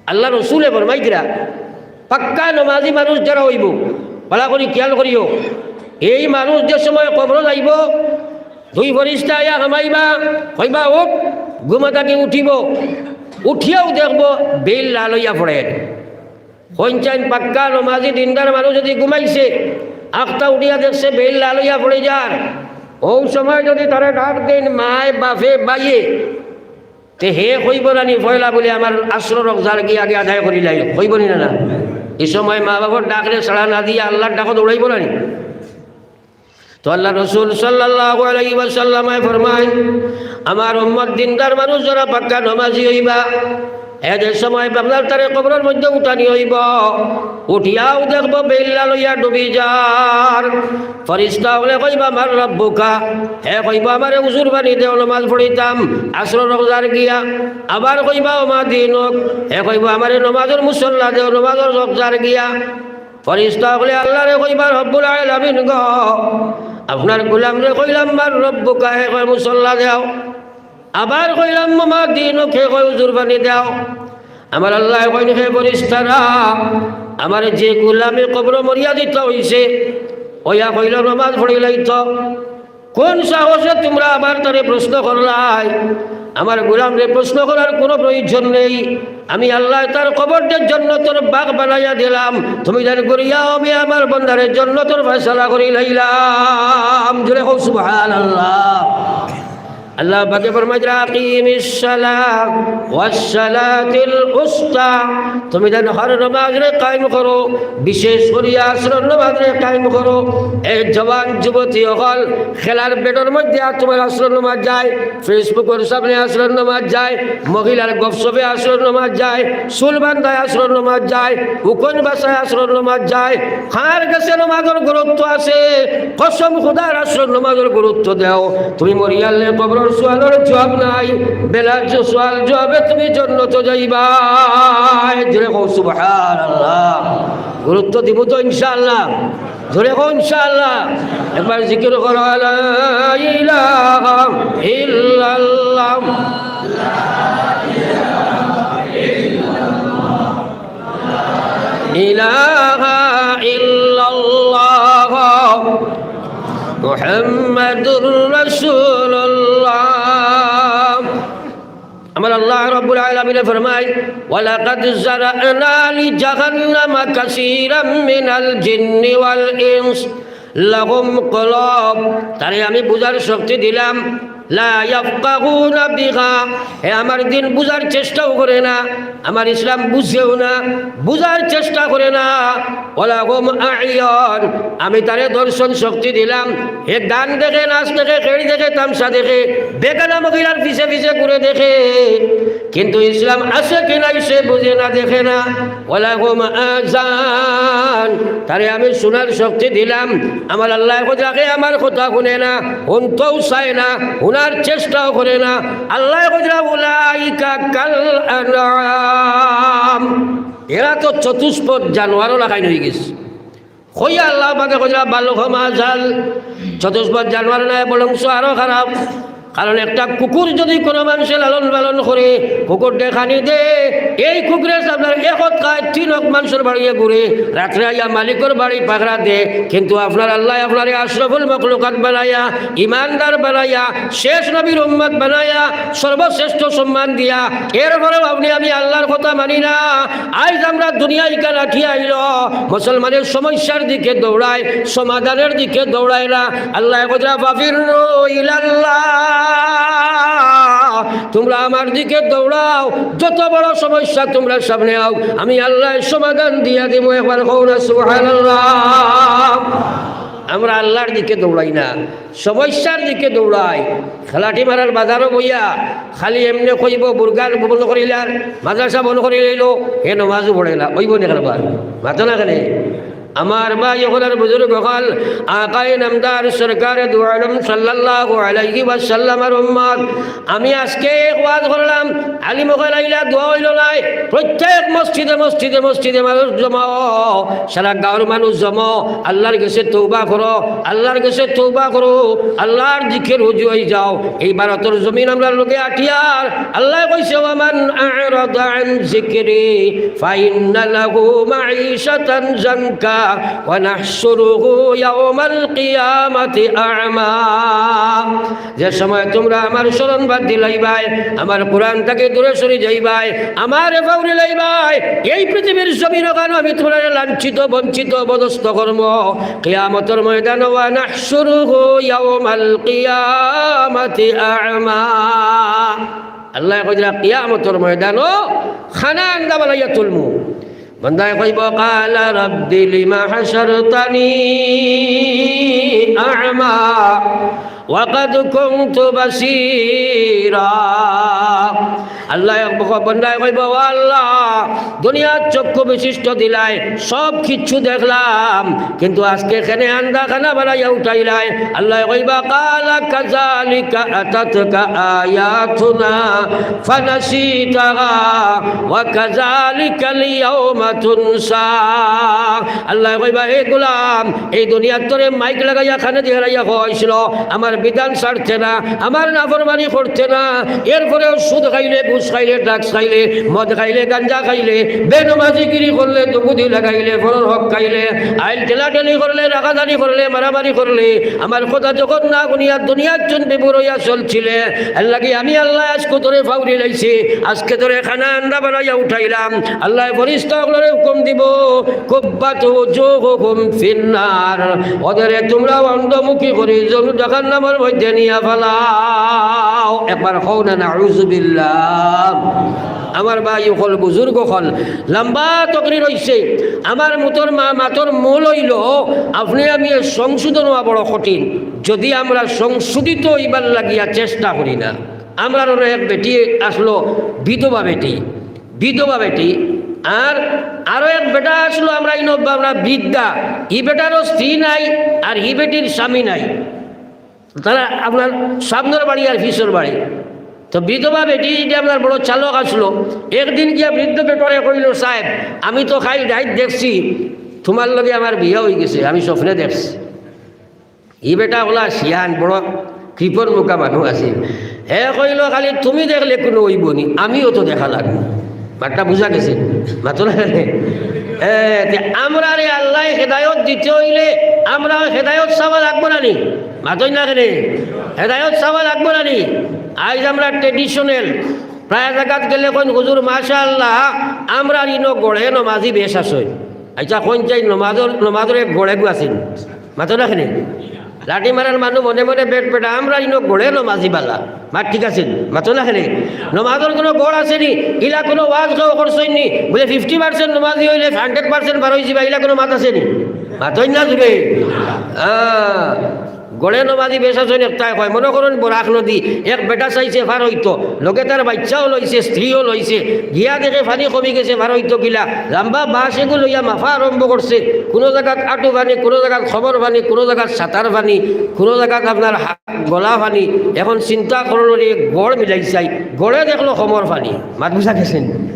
আল্লার রসুলে ফরমাইতরা, পাক্কা নমাজি মানুষ যারা অইবো, ভালা করি খিয়াল করিও, এই মানুষ যে সময় কবরো যাইবো, দুই ফিরিস্তা আইয়া হামাইবা, কইবা, "উঠ।" ঘুমা থাকি উঠিবো, উঠিয়াউ দেখবো বেইল লাল অইয়া পড়ের। কইন চাইন পাক্কা নমাজি দিনদার মানুষ যদি ঘুমাইছে, আখতা উঠিয়া দেখছে বেইল লাল অইয়া পড়ি যার, অউ সময় যদি তারে ডাক দেইন মায়, বাফে, ভাইয়ে, তে হে কইবো না নি, "পয়লা বুলে আমার আছরর হক যারগি আগে আদায় করিলাই"? কইবো নি না, না? ই সময় মা-বাফর ডাকরে সাড়া না দিয়া আল্লার ডাকো দৌড়াইবো না নি? তো আল্লার রসুল সাল্লাল্লাহু আলাইহি ওয়াসাল্লামে ফরমাইন, আমার উম্মত দিনদার মানুষ যারা পাক্কা নমাজি অইবা, এ যে সময় বান্দার তারে কবরর মধ্যে উঠানি অইবো, উঠিয়াউ দেখবো বেইল লাল অইয়া ডুবি যার। ফিরিস্তা অকলে কইবা, "মান রাব্বুকা?" হে কইবো, "আমারে উজুর পানি দেও, নমাজ পড়িতাম, আছরর হক যারগিয়া।" আবার কইবা, "ওমা দীনুক?" হে কইবো, "আমারে নমাজর মুসল্লা দেও, নমাজর হক যারগিয়া।" ফিরিস্তা অকলে আল্লারে কইবা, "রব্বুল আলামিন গো, আপনার গোলামরে কইলাম, মান রাব্বুকা?" হে কয়, "মুসল্লা দেও।" আবার কইলাম, "ওমা দীনুক?" হে কয়, "উজুর পানি দেও।" আমার আল্লায় কইন, "হে ফিরিস্তারা, আমার যে গোলামে কবরো মরিয়া যিতা অইছে, অইয়া কইলো নমাজ পড়িলাইতো, কোন সাহসে তুমরা আবার তারে প্রশ্ন করলায়? আমার গোলামরে প্রশ্ন করার কুনু প্রয়োজন নেই। আমি আল্লায় তার কবররে জন্নতর বাগ বানাইয়া দিলাম। তুমি যেন করিয়াও আমি আমার বান্দারে জন্নতর ফয়সালা করিলাইলাম।" জোরে কও সুবহানাল্লাহ। আল্লাহ পাকে ফরমাইরা, "আকিমিস সালাহ ওয়াস সালাতিল উস্তা।" তুমি যেন হর নমাজরে কায়েম করো, বিশেষ করিয়া আসরর নমাজরে কায়েম করো। এই জওয়ান যুবতী অকল, খেলার বেটর মধ্যে আর তোমার আসরর নমাজ যায়, Facebook-অর সামনে আসরর নমাজ যায়, মহিলার গফসফে আসরর নমাজ যায়, চুল বান্ধায় আসরর নমাজ যায়, উকন বাসায় আসরর নমাজ যায়। কার গেছে নমাজর গুরুত্ব আছে? কসম খুদার, আসরর নমাজর গুরুত্ব দেও। তুমি মরিয়ালে কবরর সুয়ালর জুয়াব নাই, বেলা জু-, সুয়াল জুয়াবে তুমি জন্নতো যাইবায়। জোরে কও সুবহানাল্লাহ। গুরুত্ব দিমু তো ইনশাআল্লাহ। জোরে কও ইনশাআল্লাহ। একবার জিকির করো, লা ইলাহা ইল্লাল্লাহ। ইলাহা ইল্লাল্লাহ মুহাম্মাদুর রাসূলুল্লাহ। আমার আল্লাহ রাব্বুল আলামিনে ফরমায়, "ওয়ালাকাদ যারা'না লিজাহান্নামা কাসীরাম মিনাল জিন্নি ওয়াল ইনস লাহুম কুলুব।" তারে আমি বুঝার শক্তি দিলাম, লা ইয়াফকাহুনা বিহা, হে আমার দ্বীন বুঝার চেষ্টাও করে না, আমার ইসলাম বুঝেও না, বুঝার চেষ্টা করে না। ওয়ালাহুম আ'য়ুন, আমি তারে দর্শন শক্তি দিলাম, হে গান দেখে, নাচ দেখে, খেড়ি দেখে, তামশা দেখে, বেগানা মহিলার পিছে পিছে ঘুরে দেখে, কিন্তু ইসলাম আছে কি নাই সে বুঝে না, দেখে না। ওয়ালাহুম আযান, তারে আমি শুনার শক্তি দিলাম। আমার আল্লায় কইরা, হে আমার কথা হুনে না, হুনতেও চায় না, হুনার চেষ্টাও করে না। আল্লায় কইরা, উলাইকা কাল আনআম, এরা তো চতুষ্পদ জানোয়ারও লাখান অইগেছে। কইয়া আল্লাহ পাকে কইরা, বাল হুম আযাল, চতুষ্পদ জানোয়ার নায়, বরঞ্চ আরো খারাপ। কারণ একটা কুকুর যদি কোনো মানষে লালন পালন করে, কুকুররে খানি দে, এই কুকুরে আপনার এক অক্ত খায়, তিন অক্ত মানষর বাড়িয়ে ঘুরে, রাত্রে আইয়া মালিকর বাড়ি পাহারা দে, কিন্তু আপনার আল্লায় আপনারে আশরাফুল মখলুকাত বানাইয়া, ইমানদার বানাইয়া, শেষ নবীর উম্মত বানাইয়া, সর্বশ্রেষ্ঠ সম্মান দিয়া, এরপরেও আপনি আমি আল্লাহর কথা মানি না। আইজ আমরা দুনিয়া ইখান আটিয়া আইলো, মুসলমানের সমস্যার দিকে দৌড়ায়, সমাধানের দিকে দৌড়ায় না। আল্লায় কইরা, "ফাফিররু ইলাল্লাহ।" তোমরা আমার দিকে দৌড়াও, যত বড় সমস্যা তোমরা সামনে আও, আমি আল্লায় সমাধান দিয়া দিমু। একবার কও না সুবহানাল্লাহ। আমরা আল্লাহর দিকে দৌড়াই না, সমস্যার দিকে দৌড়াই। খেলাটি মারার বাজারও বইয়া খালি এমনে কইবো, বুরগান বন্ধ করিলার, মাদ্রাসা বন্ধ করিলাইলো, হে নমাজও পড়ে না, অইবো নি কারবার? মাতো না কেনে? আমার ভাই অকল আর বুজুর্গ অকল, আকায়ে নামদার সরকারে দু আলম সাল্লাল্লাহু আলাইহি ওয়াসাল্লামর উম্মত। আমি আজকে এক ওয়াজ করলাম, আলিম অকল আইলা, দোয়া অইলো নায়, প্রত্যেক মসজিদে মসজিদে মসজিদে মানুষ জমা, সারা গাঁওর মানুষ জমা, আল্লাহর গেছে তওবা করো, আল্লাহর গেছে তওবা করো, আল্লাহর দিকে রুজু অই যাও। এই ভারতর জমিন আমরার লগে আটিয়ার। আল্লায় কইছে, "ওয়ামান আ'রাদা আন যিকরি ফাইন্না লাহু মাঈশাতান জানকা ওয়া নাহশুরুহু ইয়াওমাল কিয়ামাতি আ'মা।" যে সময় তোমরা আমার স্মরণ বাদ দিলাইবায়, আমার কোরআন থাকি দূরে সরি যাইবায়, আমারে ফাউরি লাইবায়, এই পৃথিবীর জমিন অখানো আমি তোমরারে লাঞ্ছিত, বঞ্চিত, অপদস্থ করমু। কিয়ামতর ময়দানো, "ওয়া নাহশুরুহু ইয়াওমাল কিয়ামাতি আ'মা।" আল্লায় কইরা কিয়ামতর ময়দানো কানা আন্দা বানাইয়া তুলমু। বন্দায় কইবো, "ক্বালা রাব্বি লিমা হাশারতানি আ'মা ওয়া ক্বাদ কুনতু বাসীরা।" আল্লায়, বন্দায় কইবো, "ও আল্লাহ, দুনিয়াত চক্ষু বিশিষ্ট দিলায়, সব কিচ্ছু দেখলাম, কিন্তু আজকে কেনে আন্দা কানা বানাইয়া উঠাইলায়।" আল্লায় কইবা, "ক্বালা কাযালিকা আতাতকা আয়াতুনা ফানাসিতাহা ওয়া কাযালিকাল ইয়াওমা তুনসা।" আল্লায় কইবা, "হে গোলাম, এই দুনিয়াত তোরে মাইক লাগাইয়া কানে দি হেরাইয়া কওয়া অইছিল, আমার বিধান ছাড়তে না, আমার নাফরমানি করতে না, এরপরেও সুদ খাইলে, ঘুষ খাইলে, ড্রাগস খাইলে, মদ খাইলে, গাঞ্জা খাইলে, বেনমাজিগিরি করলে, দুগুদি লাগাইলে, পরর হক খাইলে, আইল ঠেলাঠেলি করলে, রাগারাগি করলে, মারামারি করলে, আমার কথা যখন না হুনিয়া দুনিয়াত চুন বিবুর অইয়া চলছিলে, এর লাগি আমি আল্লায় আজকে তোরে ফাউরি লাইছি, আজকে তোরে কানা আন্দা বানাইয়া উঠাইলাম।" আল্লায় ফিরিস্তা অকলরে হুকুম দিবো, "কুব্বাত উজুহুহুম ফিন্নার", ওদেরে তোমরা অন্ধমুখী করি জরু জাহান্নামর মধ্যে নিয়া ফালাও। একবার কও না, নাউজুবিল্লাহ। আমার ভাই অকল, বুজুর্গ অকল, লম্বা তকরির অইছে। আমার মুতর মা-, মাতর মূল অইলো, আপনে আমি সংশোধন অওয়া বড় কঠিন। যদি আমরা সংশোধিত অইবার লাগিয়া চেষ্টা করি না, আমরার অনো এক বেটি আছলো, বিধবা বেটি, বিধবা বেটি, আর আরো এক বেটা আছলো, আমরা ইনো, আমরা বৃদ্ধা, ই বেটারও স্ত্রী নাই, আর ই বেটির স্বামী নাই। তারা আপনার সামনর বাড়ি আর পিছর বাড়ি। তো বিধবা বেটি ইটা আপনার বড় চালক আছলো। একদিন গিয়া বৃদ্ধ বেটারে কইলো, "সাব, আমি তো কাইল রাইত দেখছি তুমার লগে আমার বিয়া অইগেছে, আমি স্বপ্নে দেখছি।" ই বেটা অলা শিয়ান, বড় কৃপণ মুখা মানুষ আছিল। হে কইলো, "খালি তুমি দেখলে কুনু অইবো নি, আমিও তো দেখা লাগবো।" মাতটা বুজা গেছে? মাতো না কেনে? এ, তে আমরারে আল্লায় হেদায়ত দিতে অইলে আমরা হেদায়ত চাওয়া লাগবো না নি? মাতইন না কেনে? হেদায়ত চাওয়া লাগবো না নি? আইজ আমরা traditional, প্রায় জাগাত গেলে কইন, "হুজুর, মাশাআল্লাহ, আমরার ইনো গড়ে নমাজি বেশ আছইন।" আচ্ছা, কইন চাই নমাজর, নমাজর এক গড়ে গু আছইন। মাতো না কেনে? লাঠি মারার মানুষ মনে মনে বেট বেটা, আমরার ইনো গড়ে নমাজি বালা। মাত ঠিক আছে নি? মাতো না কেনে? নমাজর কুনু গড় আছে নি? ইলা কুনু ওয়াজ কেউ করছইন নি? বুলে fifty percent নমাজি অইলে hundred percent বার অইযিবা, ইলা কুনু মাত আছে নি? মাতইন না জুরে। আহ, গড়ে নমাজি বেশ আছইন একটায় কয়। মনো করইন বরাক নদী, এক বেটা চাইছে ফার অইতো, লগে তার বাইচ্চাও লইছে, স্ত্রীও লইছে, গিয়া দেখে ফানি কমি গেছে, ফার অইতো কিলা, লাম্বা বাঁশ এগু লইয়া মাফা আরম্ভ করছে, কুনু জাগাত আটু ফানি, কুনু জাগাত কমর ফানি, কুনু জাগাত ছাতার ফানি, কুনু জাগাত আপনার হা-, গলা ফানি। এখন চিন্তা করলো রে, গড় মিলাই চাই, গড়ে দেখলো কমর ফানি। মাত বুজা গেছে নি?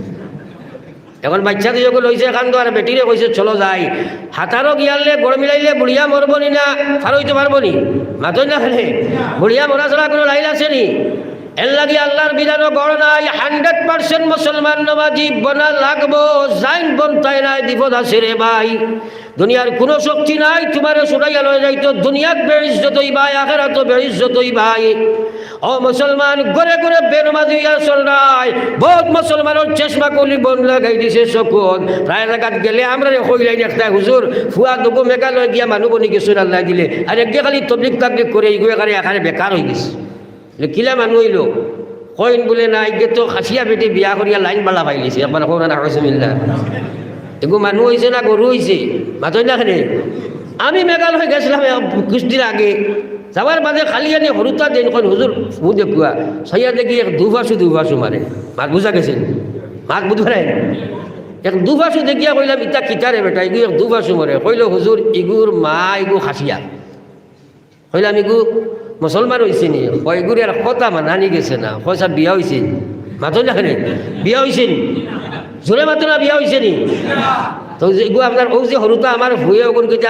এখন বাইচ্চা দুইগু লইছে কান্দো আর বেটিরে কইছে, "চলো যাই।" হাতারো গিয়ালে গড় মিলাইলে বুড়িয়া মরবো নি না, ফার অইতো পারবো নি? মাতইন না কেনে? বুড়িয়া মরা ছাড়া কুনু লাইল আছে নি? এর লাগি আল্লার বিধানো গড় নাই, hundred percent মুসলমান নমাজি বনা লাগবো, যাইন বনতায় নায়, বিপদ আছে রে ভাই। দুনিয়ার কুনু শক্তি নাই তুমারে ছুটাইয়া লই যাইতো। দুনিয়াত বেইজ্জত অইবায়, আখেরাতো বেইজ্জত অইবায়। ও মুসলমান, ঘরে ঘরে বেনমাজি অইয়া চলরায়। বউত মুসলমানর চশমা কলি বন্ধ লাগাই দিছে চকুত। প্রায় জাগাত গেলে আমরারে কইলাইন একটায়, "হুজুর, ফুয়া দুগু মেঘালয় গিয়া মানুষ বনি গেছইন আল্লায় দিলে, আর এগিয়ে খালি তবলিগ তাবলিগ করে, ইগু এখানে এখানে বেকার অইগেছে।" কিলা মানুষ অইলো? কইন বুলে, "না, ইগে তো খাসিয়া বেটি বিয়া করিয়া লাইন বালা পাইলিছে।" একবার কও না, নাউজুবিল্লাহ। এগু মানুষ অইছে না গরু অইছে? মাতইন না কেনে? আমি মেঘালয় গেছলাম এক কুছ দিন আগে, যাওয়ার বাদে খালি আনি হুরুতা দেইন, কইন, "হুজুর, ফু দেখুয়া।" চাইয়া দেখি এক দুফাসু দুফাসু মারে। মাত বুজা গেছে নি? মাত বুজা পারে? এক দুফাসু দেখিয়া কইলাম, "ইতা কিতা রে বেটা, ইগু এক দুফাসু মারে?" কইলো, "হুজুর, ইগুর মা ইগু খাসিয়া।" কইলাম, "ইগু মুসলমান অইছে নি?" কয়, "ইগুর আর কথা মানানি গেছে না।" কয়, "সাব, বিয়া অইছে নি?" মাতইন না কেনে? "বিয়া অইছে নি?" জোরে মাতো না, "বিয়া অইছে নি?" তো যে ইগু আপনার, অউ যে হুরুতা আমার ফুয়ে অগুন কিতা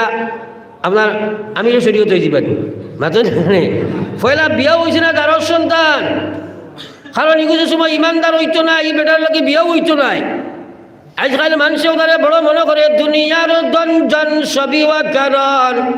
আপনার আমিরে শরিয়ত অইযিবা নি? মাতইন না কেনে? পয়লা বিয়াও অইছে না, দারর সন্তান। কারণ ইগু যে সময় ইমানদার অইতো না, ই বেটার লগে বিয়াও অইতো নায়। আইজকাইল মানষে অতারে বড় মনো করে, দুনিয়ার ধন জন সবই অকারণ,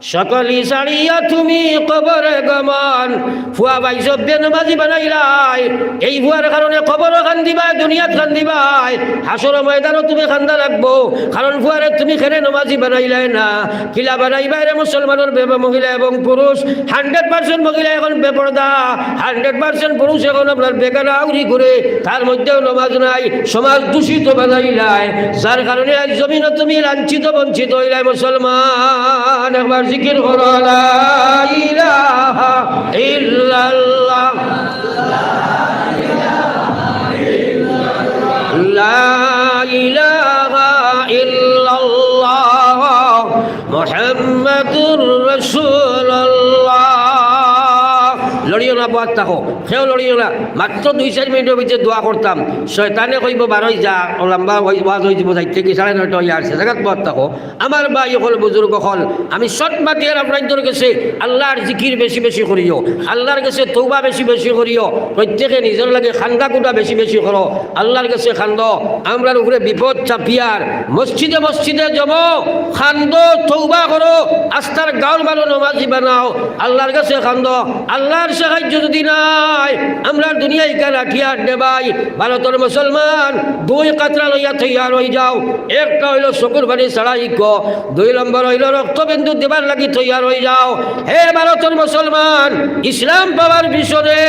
সকলি ছাড়িয়া তুমি কবরে গমন। ফুয়া পাইছো বেনমাজি বানাইলায়, এই ফুয়ার কারণে কবরো কান্দিবায়, দুনিয়াত কান্দিবায়, হাশরর ময়দানো তুমি কান্দা লাগবো। কারণ ফুয়ারে তুমি কেনে নমাজি বানাইলায় না, কিলা বানাইবায় রে মুসলমানর বে-, মহিলা এবং পুরুষ? Hundred percent মহিলা এখন বেপর্দা, hundred percent পুরুষ এখন আপনার বেগানা আউরি ঘুরে, তার মধ্যেও নমাজ নাই, সমাজ দূষিত বানাইলায়, যার কারণে আইজ জমিনো তুমি লাঞ্ছিত বঞ্চিত অইলায় মুসলমান। একবার জিকির করো, লা ইলাহা ইল্লাল্লাহ, লা ইলাহা ইল্লাল্লাহ, মুহাম্মাদুর রাসূলুল্লাহ। লড়িও না, বওয়াত থাকো, কেউ লড়িও না। মাত্র দুই চাইর মিনিটর ভিতরে দোয়া করতাম। শয়তানে কইবো, "বারই যা, ও লম্বা ওয়াজ অইযিবো, যাইতে কি সাড়ে নয়টা অইয়া আছে, জাগাত বওয়াত থাকো।" আমার ভাই অকল, বুজুর্গ অকল, আমি short মাতিয়ার আপনাইনতর গেছে, আল্লার জিকির বেশি বেশি করিও, আল্লার গেছে তওবা বেশি বেশি করিও, প্রত্যেকে নিজর লাগি কান্দা-কুটা বেশি বেশি করো, আল্লার গেছে কান্দো। আমরার উপরে বিপদ চাপিয়ার, মসজিদে মসজিদে জমো, কান্দো, তওবা করো, আস্তার গাউর ভালা নমাজি বানাও, আল্লার গেছে কান্দো, আল্লার সাহায্য যদি নাই, আমরার দুনিয়া ইখান আটিয়া আটে ভাই। ভারতর মুসলমান, দুই কাতরা লইয়া তৈয়ার অইযাও। একটা অইলো চকুর পানি ছাড়াই ক, দুই নম্বর অইলো রক্তবিন্দু দিবার লাগি তৈয়ার অইযাও। হে ভারতর মুসলমান, ইসলাম পাওয়ার পিছনে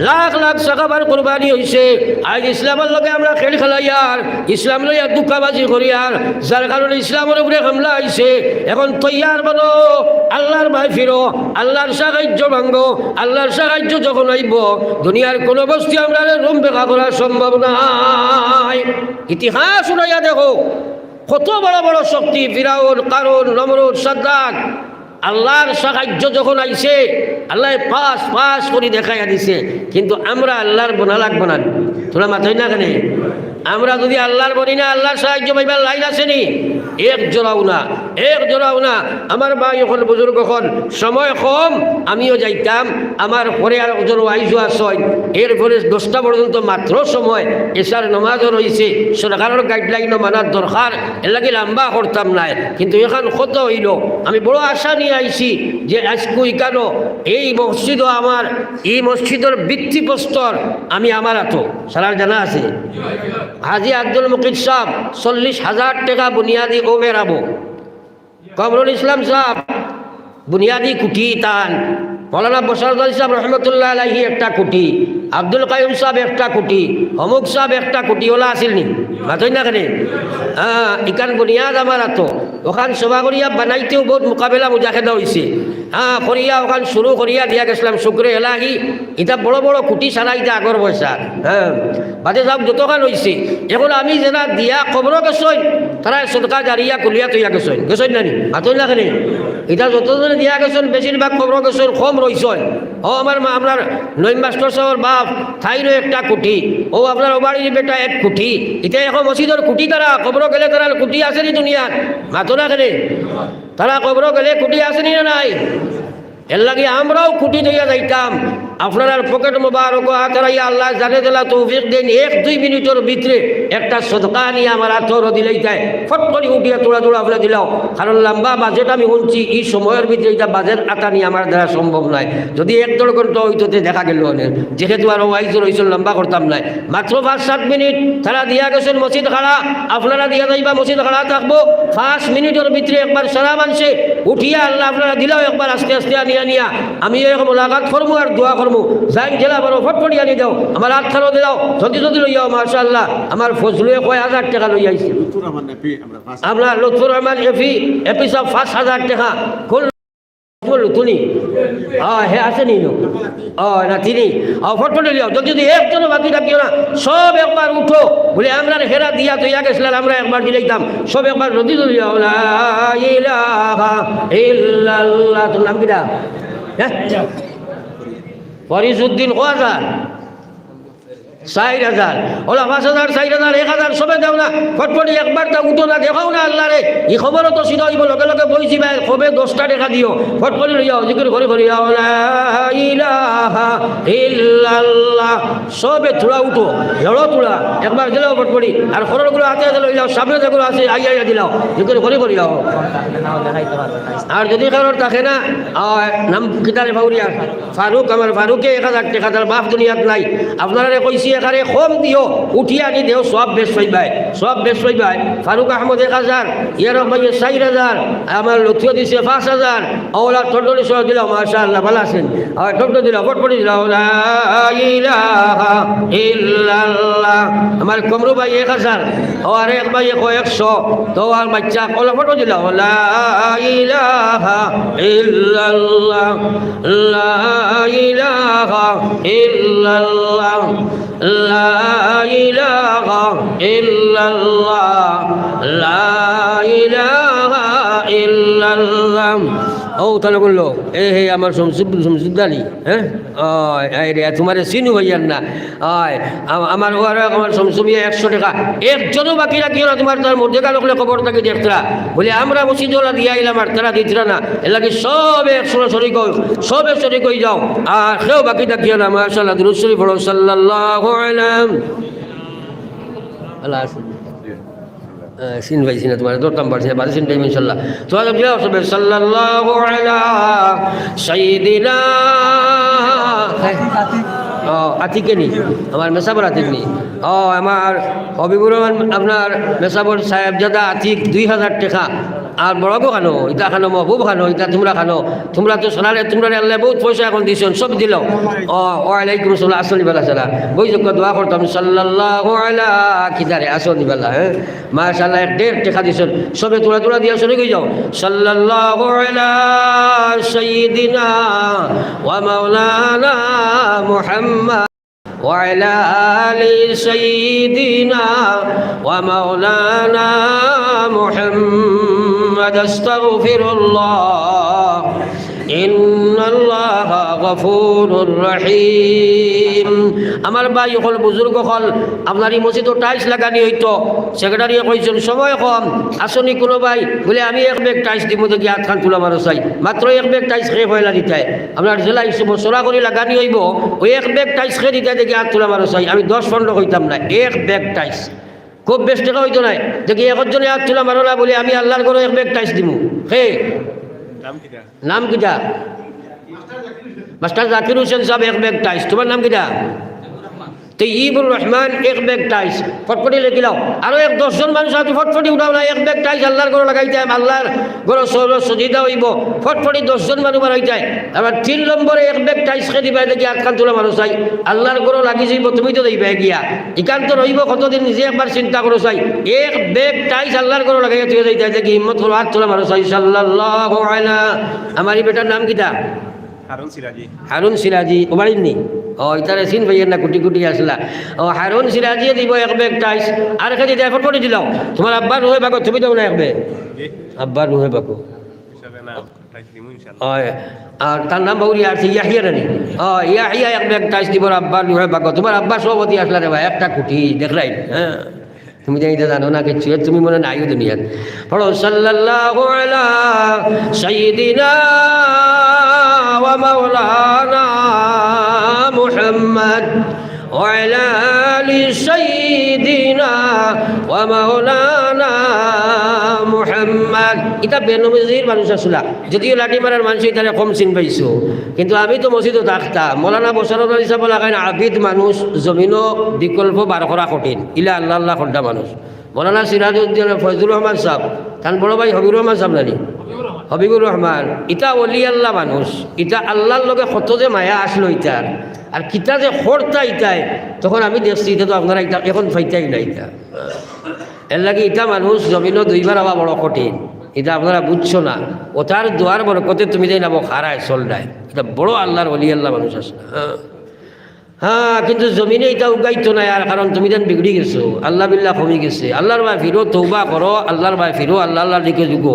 লাখ লাখ সাহাবার কুরবানি অইছে। আইজ ইসলামর লগে আমরা খেল খেলাইয়ার, ইসলাম লইয়া ধুকাবাজি করিয়ার, যার কারণে ইসলামর উপরে হামলা আইছে। এখন তৈয়ার বনো, আল্লাহর বায় ফিরো, আল্লাহর সাহায্য মাঙ্গো, আল্লাহর সাহায্য যখন আইবো, দুনিয়ার কোনো বস্তু আমরারে রুম বেকা করা সম্ভব নায়। ইতিহাস উড়াইয়া দেখো, কত বড় বড় শক্তি, ফিরাউন, কারুন, নমরুদ, সাদ্দাদ, আল্লাহর সাহায্য যখন আইছে, আল্লায় পাঁচ পাঁচ করি দেখাইয়া দিছে। কিন্তু আমরা আল্লাহর বনা লাগবো না। তোরা মাতইন না কেনে? আমরা যদি আল্লাহর বনি না, আল্লাহর সাহায্য পাইবার লাইন আছে নি? এক জোড়াও না, এক জোড়াও না। আমার ভাই অকল, বুজুর্গ অকল, সময় কম, আমিও যাইতাম। আমার পরে আর একজন ওয়াইজও আছইন, এরপরে দশটা পর্যন্ত মাত্র সময়, এশার নামাজও রইছে, সরকারর গাইডলাইনও মানার দরকার, এর লাগি লম্বা করতাম নায়। কিন্তু এখান কথা অইলো, আমি বড় আশা নিয়া আইছি যে আইজকু ইখানো এই মসজিদও আমার, এই মসজিদর ভিত্তিপ্রস্তর আমি আমার আতো, সারার জানা আছে। হাজী আব্দুল মুকিত সাব চল্লিশ হাজার টেকা বুনিয়াদি ও বেরাবো। কমরুল ইসলাম সাব বুনিয়াদি কুটি তান, মৌলানা বশরত আলী সাব রহমতুল্লাহ আলাইহি একটা কুটি, আব্দুল কাইয়ুম সাব একটা কুটি, অমুক সাব একটা কুটি, ওলা আছিল নি? মাতইন না কেনে? হ্যাঁ, ইখান বুনিয়াদ আমার আতো। ওখান সভা করিয়া বানাইতেও বহুত মোকাবেলা মুজাহেদা অইছে। হ্যাঁ, করিয়া ওখান শুরু করিয়া দিয়া গেছলাম শুক্রে এলাহি। ইটা বড় বড় কুটি সারা, ইটা আগর পয়সা। হ্যাঁ, বাদে যাউক, যতখান অইছে। এখন আমি যেরা দিয়া কবরো গেছইন, তারা সদকা জারিয়া খুলিয়া থইয়া গেছইন, গেছইন না নি? মাতইন না কেনে? ইটা যতজনে দিয়া গেছইন, বেশিরভাগ কবরো গেছইন, কম রইছইন। ও আমার মা, আপনার নইম মাস্টর সাবর বাপ, তাইনও একটা কুটি। ও আপনার ও বাড়ির বেটা এক কুটি। ইটা এখন মসজিদর কুটি তারা, কবরো গেলে তারা কুটি আছে নি দুনিয়াত? মাতো না কেনে? তারা কবরো গেলে কুটি আছে নি না নাই? এর লাগি আমরাও কুটি থইয়া যাইতাম। আপনারার পকেট মোবারক আতরাইয়া আল্লায় জানে দিলা তৌফিক দেইন, এক দুই মিনিটর ভিতরে একটা সদকা আনিয়া আমার আতর দিলাইতায়, ফট করি উঠিয়া তুড়া তুড়া ফেলে দিলাও। কারণ লম্বা বাজেট আমি হুনছি, ই সময়র ভিতরে ইটা বাজেট আটানি আমার দ্বারা সম্ভব নায়। যদি এক দেড় ঘন্টা অইতো তে দেখা গেল অনে, যেহেতু আরো ওয়াইজ রইছইন, লম্বা করতাম নায়। মাত্র পাঁচ সাত মিনিট তারা দিয়া গেছইন মসজিদ খাড়া, আপনারা দিয়া যাইবা মসজিদ খাড়া থাকবো। পাঁচ মিনিটর ভিতরে একবার সারা মানষে উঠিয়া আল্লাহ আপনারা দিলাও একবার আস্তে আস্তে আনিয়া নিয়া। আমি এক মোলাকাত করমু আর দোয়া করমু। যাইন যেলা পারো ফটফটি আনি দাও, আমার আতখানো দিলাও, জলদি জলদি লইয়াও। মাশাআল্লাহ, আমার ফজলুয়ে কয় হাজার টেকা লইয়া আইছে। লুৎফুর রহমান এপি, আমরা পাঁচ। আমরা লুৎফুর রহমান এপি, এপি সাব পাঁচ হাজার টেকা। কোন লুৎফুর লুতুনি? হ্যাঁ, হে আছে নি নো? ও, না, তিনি। ও, ফটফটি লইয়াও, জলদি জলদি, একজনও বাকি রাখিও না। সব একবার উঠো। বলে, আমরা হেরা দিয়া তো ইয়া গেছিলাম, আমরা একবার দিলাইতাম। সব একবার জলদি জলদি লইয়াও। লা ইলাহা ইল্লাল্লাহ। তোর নাম কিতা? হ্যাঁ? ফরিজউদ্দিন কয় হাজার? চাইর হাজার। ওলা পাঁচ হাজার, চাইর হাজার, এক হাজার, সবে দেও না। ফটফটি একবার তা উঠো না, দেখাও না আল্লাহরে। ই খবরও তো সিধা অইবো, লগে লগে বই যিবায়, কবে দশটা টেকা দিও। ফটফটি লইয়াও, জিকির করি করি, লা ইলাহা ইল্লাল্লাহ। সবে থুড়া উঠো, হেড়ো থুড়া, একবার দিলাও ফটফটি। আর খরচগুলো হাতে হাতে লইলাও, সামনে যেগুলো আছে, আইয়া আইয়া দিলাও, জিকির করি করি যাও। আর যদি কারোর থাকে না, আহ, নাম কিতারে ফাউরিয়া, ফারুক, আমার ফারুকে এক হাজার টেকা, তার বাপ দুনিয়াত নাই। আপনারারে কইছি এখানে কম দিও, উঠিয়া আনি দেও, সব বেশ পাইবায়, সব বেশ পাইবায়। ফারুক আহমদ এক হাজার, ইয়ারক ভাইয়ে চাইর হাজার, আমার লুৎফুয়ে দিছে পাঁচ হাজার, ওলা ঠকঠকি সহ দিলাও, মাশাআল্লাহ, ভালা আছইন। আর ঠকঠকি দিলাও, ফটফটি দিলাও, লা ইলাহা ইল্লাল্লাহ। আমার কমরু ভাই এক হাজার, ও আরেক ভাই কয় একশো, তো আর বাচ্চা কলা ফটো দিলাও, লা ইলাহা ইল্লাল্লাহ, লা ইলাহা ইল্লাল্লাহ, লা ইলাহা ইল্লাল্লাহ, লা ইলাহা ইল্লাল্লাহ। ও তাহলে বললো, এ হে আমার শমসুদ্দিন, শমসুদ্দানি, হ্যাঁ? ওই, এই রে, তোমারে চিনু ভাইয়ার না। ওই, আম-, আমার ওয়ারে আমার শমসু মিয়া একশো টেকা। একজনও বাকি রাখিও না, তোমার তার মধ্যে কালো করে খবর থাকি দেখতরা। বলে, আমরা মসজিদ ওলা দিয়া আইলাম, আর তারা দিতরা না। এর লাগি সবে একশো শরিক হও, সবে শরিক হয়ে যাও। আর কেউ বাকি থাকিও না, মাশাআল্লাহ, দুরূদ শরীফ পড়ো, সাল্লাল্লাহু আলাইহি। আল্লাহ হাফেজ। আহ, সিন ভাই, সিনা তোমার ধরতাম পারছি না, বাদে সিন ভাই, ইনশাআল্লাহ। তো আজ আমরা সবে সাল্লাল্লাহু আলা সাইয়্যিদিনা ও, আতিকে নি? আমার মেসাবর আতিক নি? ও, আমার হবিবুর রহমান, আপনার মেসাবর সাহেবজাদা আতিক দুই হাজার টেকা। আর বড় গো খানো, ইতা খানো, মহবুব খানো, ইতা তোমরা খানো। তোমরা তো সোনারে, তোমরা আল্লাহ বহুত পয়সা এখন দিছইন, সব দিল। ও, ওয়ালাইকুম আসসালাম, আসসালাম, আলাইকুম সালাম। বই যোগ্য দোয়া করতাম, সাল্লাল্লাহু আলা, কিদারে, আসো নিবালা, হ্যাঁ? মাশাআল্লাহ, এক দেড় টেকা দিছইন। সবে তোমরা, তোমরা দিয়া শুরু করে যাও। সাল্লাল্লাহু আলা সাইয়্যিদিনা ওয়া মাওলানা মুহাম্মদ। وعلى آل سيدنا ومولانا محمد. أستغفر الله. إن الله غفور رحيم. আমার ভাই অকল, বুজুর্গ অকল, আপনার ই মসজিদো টাইলস লাগানি অইতো, সেক্রেটারিয়ে কইছইন সময় কম, আছনি কুনু ভাই? বুলে, আমি এক ব্যাগ টাইলস দিমু, দেখি আত খান তুলা মারো চাই। মাত্র এক ব্যাগ টাইলস কে পয়লা দিতায়। আপনার জেলা হিসেবে সরা করি লাগানি অইবো, ওই এক ব্যাগ টাইলস কে দিতায় দেখি আত তুলা মারো চাই। আমি দশ পনেরো কইতাম না, এক ব্যাগ টাইলস। খুব বেশ টেকা অইতো নায়। দেখি একজনে আত তুলা মারো না, বুলে, আমি আল্লার ঘরো এক ব্যাগ টাইলস দিমু। কে? নাম কিতা? নাম কিতা? মাস্টার জাকির হোসেন সাহেব, এক ব্যাগ টাইলস। তোমার নাম কিতা? তৈয়বুর রহমান, এক ব্যাগ টাইলস। ফটফটি লেখিলাও। আরো এক দশ জন মানুষ আছে, ফটফটি উঠাও না, এক ব্যাগ টাইলস আল্লার ঘরো লাগাইতাম, আল্লার ঘরো সৌর সজিদা অইবো। ফটফটি দশ জন মানুষ বানাইতায়। আবার তিন নম্বরে এক ব্যাগ টাইলস কে দিবায় দেখি আত খান তুলা মারো চাই। আল্লার ঘরো লাগি যাইবো, তুমি তো দিবায় গিয়া। ইখান তো রইবো কতদিন, নিজে একবার চিন্তা করো চাই। এক ব্যাগ টাইলস আল্লার ঘরো লাগাইয়া তুই যাইতায় দেখি, হিম্মত করো, আত তুলা মারো চাই। সাল্লাল্লাহু আলা। আমার ই বেটার নাম কিতা? হারুন সিরাজি। হারুন সিরাজি, ও বাড়ির নি? ও, ইতারে চিন পাইয়ের না, কুটি কুটি আসলা। ও, হারুন সিরাজি দিব এক ব্যাগ টাইলস। আর কে দিতায়? ফটফটি দিলাও। তোমার আব্বার রুহে বাকো, তুমি দাও না এক ব্যাগ। জি। আব্বার রুহে বাকো। হিসাবে না, টাইলস দিমু ইনশাআল্লাহ। অয়, আর তার নাম বাউরি আছে ইয়াহিয়া রানী। ও, ইয়াহিয়া এক ব্যাগ টাইলস দিব আব্বার রুহে বাকো। তোমার আব্বা সভাপতি আসলা রে ভাই, একটা কুটি, দেখরায় নি? হ্যাঁ। তুমি জানি তো জানো না কিচ্ছু, তুমি মনে নাইও দুনিয়াত। পড়ো, সাল্লাল্লাহু আলা সাইয়্যিদিনা ওয়া মাওলানা মুহাম্মদ ওয়া আলা আলি সাইয়্যিদিনা ওয়া মাওলানা মুহাম্মদ। ইতা বেনজির মানুষ আসলা। যদিও লাঠি মারার মানুষ ইতারে কম চিন পাইছো, কিন্তু আমি তো মসজিদো থাকতাম। মৌলানা বশরুল আলী সাহেব লাখান আবিদ মানুষ, জমিনো বিকল্প বার করা কঠিন। ইলা আল্লাহ আল্লাহ করতা মানুষ। মৌলানা সিরাজউদ্দিন ফয়জুর রহমান সাহেব, তান বড় ভাই হবিবুর রহমান সাহেব নানি? হবিবুর রহমান। ইতা ওলি আল্লাহ মানুষ, ইতা আল্লাহর লগে কত যে মায়া আসলো ইতার, আর কিতা যে করতা ইতায়, তখন আমি দেখছি, ইতা তো আপনারা ইতা এখন পাইতায় না ইতা। এর লাগি ইতা মানুষ জমিনো দুইবার আওয়া বড় কঠিন, ইতা আপনারা বুঝছো না। ও তার দোয়ার বরকতে তুমি যাই না বো খারায় চলরায়। ইতা বড় আল্লাহর ওলি আল্লাহ মানুষ আছে। হ্যাঁ। হ্যাঁ, কিন্তু জমিনে ইতা উগাইতো নায় আর, কারণ তুমি যেন বিগড়ি গেছো, আল্লাহ বিল্লাহ কমি গেছে। আল্লাহর বায় ফিরো, তৌবা করো, আল্লাহর বায় ফিরো, আল্লাহ আল্লাহর দিকে ঝুঁকো।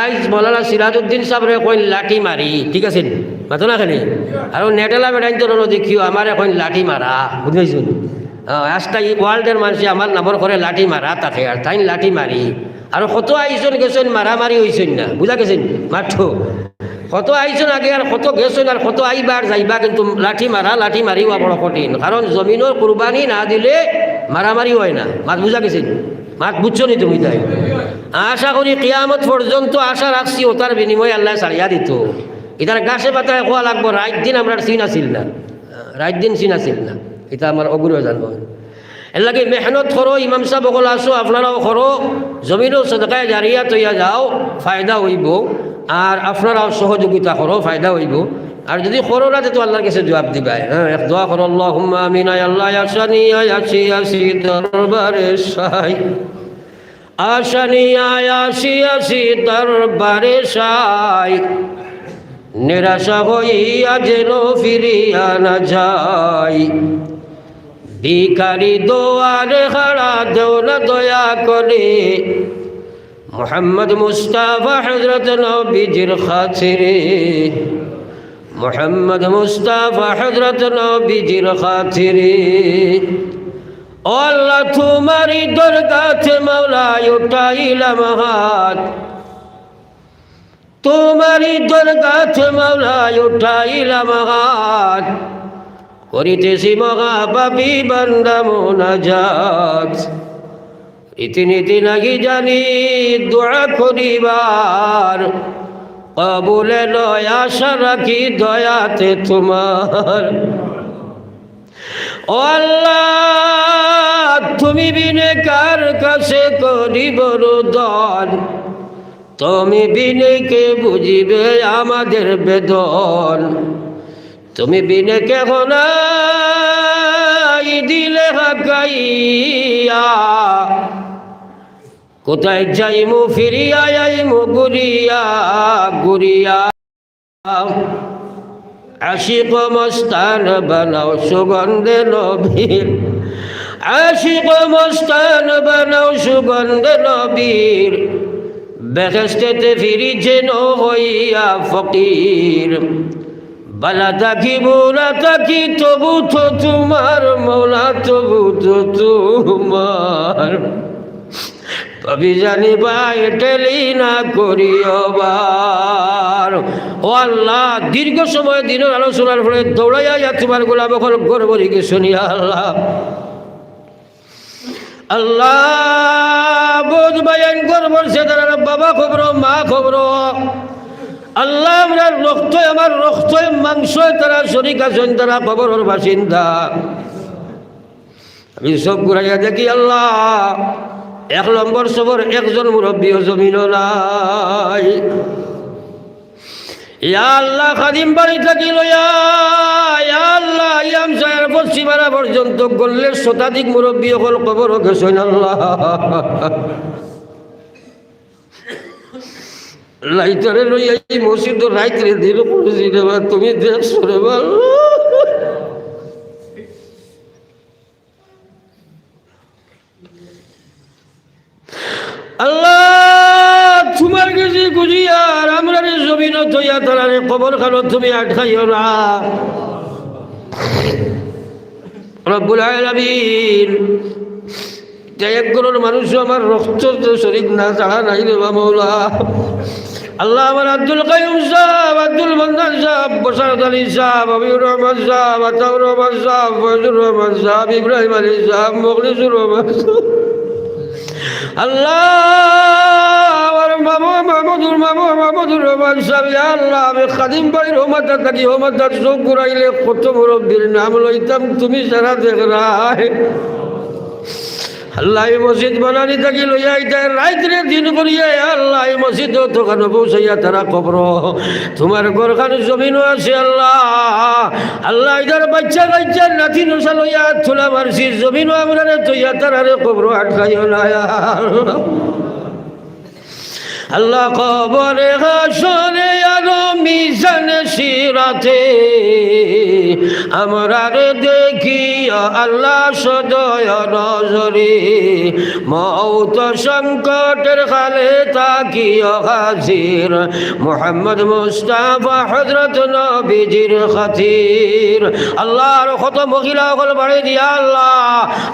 আইজ মৌলানা সিরাজউদ্দিন সাহেবরে কইন লাঠি মারি, ঠিক আছে নি? মাতো না কেনে? আর ও নেটেলা বেটাইন তো রনো দেখিও, আমারে কইন লাঠি মারা, বুঝি পাইছো নি? হ্যাঁ, আজকে ই ওয়ার্ল্ডের মানুষে আমার নামর করে লাঠি মারা থাকে, আর তাইন লাঠি মারি। আর কত আইছইন গেছইন, মারামারি অইছইন না, বুঝা গেছে নি? মাতো। কত আইছইন আগে আর কত গেছইন আর কত আইবা আর যাইবা, কিন্তু লাঠি মারা, লাঠি মারি অওয়া বড় কঠিন। কারণ জমিনর কুরবানি না দিলে মারামারি অয় না। মাত বুঝা গেছে নি? মাত বুঝছো নি তুমি তাই? আশা করি কিয়ামত পর্যন্ত আশা রাখছি ওটার বিনিময়ে আল্লায় ছাড়িয়া দিতো। ইতার গাছে পাতায় কওয়া লাগবো, রাইত দিন আমরার চিন আছিল না, রাইত দিন চিন আছিল না। ইতা আমার অগুরে জানবো। এর লাগি মেহনত করো, ইমাম সাব অকল আছো, আপনারাও করো, জমিনও সদকায়ে জারিয়া তইয়া যাও, ফায়দা অইবো। আর আপনারাও সহযোগিতা করো, ফায়দা অইবো। আর যদি করো না, তে তো আল্লাহর কাছে জবাব দিবায়। হ্যাঁ, এক দোয়া করো, আল্লাহুম্মা আমিন। আয় আল্লাহ, আশা নিয়া আইছি, আইছি দরবারে শাহী। আশা নিয়া আইছি, আইছি দরবারে শাহী। নিরাশা হইয়া যেন ফিরিয়া না যাই। ভিখারি দুয়ারে খাড়া, দেও না দয়া করে। মোহাম্মদ মুস্তাফা হযরত নবীজির খাতিরে। মোহাম্মদ মুস্তাফা হযরত নবীজির খাতিরে। ও আল্লাহ, তোমারই দরগাতে মাওলা উঠাইলাম হাত। তোমারই দরগাতে মাওলা উঠাইলাম হাত, করিতেছি মহাপাপী বান্দা মুনাজাত। রীতিনীতি নাহি জানি দোয়া করিবার, কবুলে লয় আশা রাখি দয়াতে তোমার। ও আল্লাহ, তুমি বিনে কার কাছে করিব রোদন? তুমি বিনে কে বুঝিবে আমাদের বেদন? তুমি বিনে কেহ নাই দিলে হাকাইয়া। কোথায় যাইমু ফিরিয়া আইমু ঘুরিয়া ঘুরিয়া। আশিক মস্তান বানাও সুগন্ধে নবীর, আশিক মস্তান বানাও সুগন্ধে নবীর। বেহেশতেতে ফিরি যেন হইয়া ফকির। বালা থাকি বুরা থাকি তবু তো তোমার মওলা, তবু তো তোমার। তবে জানি ভাই ঠেলি না করিও বার। ও আল্লাহ, দীর্ঘ সময় দিনর আলোচনার পরে দৌড়াইয়া আইয়া তোমার গোলাম অকল ঘর ভরি গেছইন, ইয়া আল্লাহ। আল্লাহ, বউত ভাইয়াইন ঘর ভরছে, তারার বাবা কবরো, মা কবরো। আল্লাহ, আমরার রক্তয়, আমার রক্তয়, মাংসয় তারা শরিক আছইন, তারা কবরর বাসিন্দা। আমি চউখ ঘুরাইয়া দেখি, আল্লাহ, এক নম্বর সফর একজন মুরব্বিও জমিনো নাই। ইয়া আল্লাহ, খাদিম বাড়ি থাকি লইয়া, ইয়া আল্লাহ, ইয়াম সাহের পশ্চিমারা পর্যন্ত গল্লের শতাধিক মুরব্বি অকল কবরো গেছইন, আল্লাহ। লাইতারে লইয়া এই মসজিদো রাইতরে দিন করছি রে বা, তুমি দেখছো রে বা, আল্লাহ। আল্লাহ, তোমার গেছে খুশি আর আমরারে জমিনো থইয়া তারারে কবরখানো তুমি আটকাইও না। রব্বুল আলামিন, যে এক ঘরর মানুষ আমার রক্তর তো শরিক না, তারা নাই রে বা মওলা। আল্লাহ, আমার আব্দুল কাইয়ুম সাহেব, আব্দুল মান্নান সাহেব, বশারত আলী সাহেব, হাবিবুর রহমান সাহেব, আতাউর রহমান সাহেব, ফয়জুর রহমান সাহেব, ইব্রাহিম আলী সাহেব, মুখলিসুর রহমান সাহেব। আল্লাহ, আমার মামু মাহমুদুর, মামু মাহমুদুর রহমান সাহেব, ইয়া আল্লাহ, আমি খাদিম বাড়ির হমাতা থাকি, হমাতার চউখ ঘুরাইলে কত মুরব্বির নাম লইতাম, তুমি সারা দেখরায়। আল্লাহ, এই মসজিদ বানানি থাকি লইয়া আইতায় রাইতরে দিন করিয়া, ইয়া আল্লাহ, এই মসজিদো তো খানো পৌঁছাইয়া তারা কবরো। তোমার ঘরখান জমিনো আছে, আল্লাহ। আল্লাহ, ইতার বাচ্চা কাচ্চা নাতি নশা লইয়া তুলা মারছি, জমিনো আমরারে থইয়া তারারে কবরো আটকাইও না, ইয়া আল্লাহ। আল্লাহ, কবরে হাশরে আরো মিজান সিরাতে, আমরারে দেখিও আল্লাহ সদয় নজরে, মউত সংকটের কালে থাকিও হাজির, মোহাম্মদ মুস্তাফা হযরত নবীজির খাতির। আল্লাহ, আরো কত মহিলা অকল বাড়ি দিয়া আল্লাহ,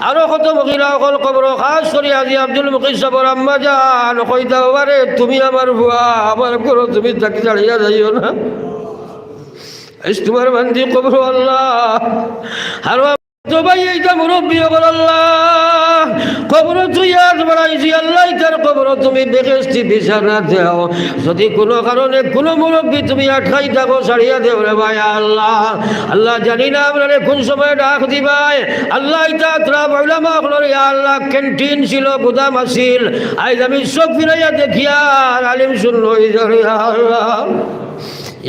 আরো কত মহিলা অকল কবরো, খাস করি আজি আব্দুল মুকিত সাবর আম্মা জান, কইতা বাবারে, তুমি আমার ফুয়া, আমার ঘরো তুমি থাকি ছাড়িয়া যাইও না। আইজ তোমার বান্দি কবরো আল্লাহ, আরো তো ভাই, এইটা মুরব্বি অকল আল্লাহ, কবরো তুই আত বাড়াইছি আল্লাহ, ইতার কবরো তুমি বেহেশতি বিছানা দেও। যদি কোনো কারণে কোনো মুরব্বি তুমি আটকাই থাকো, ছাড়িয়া দেও রে ভাই আল্লাহ। আল্লাহ, জানি না আমরারে কোন সময় ডাক দিবায়। আল্লাহ, ইতা আতরাফ উলামা অকলর, ইয়া আল্লাহ, ক্যান্টিন ছিল, গুদাম আছিল। আইজ আমি চউখ ফিরাইয়া দেখিয়ার আলিম শূন্য অই যার, ইয়া আল্লাহ।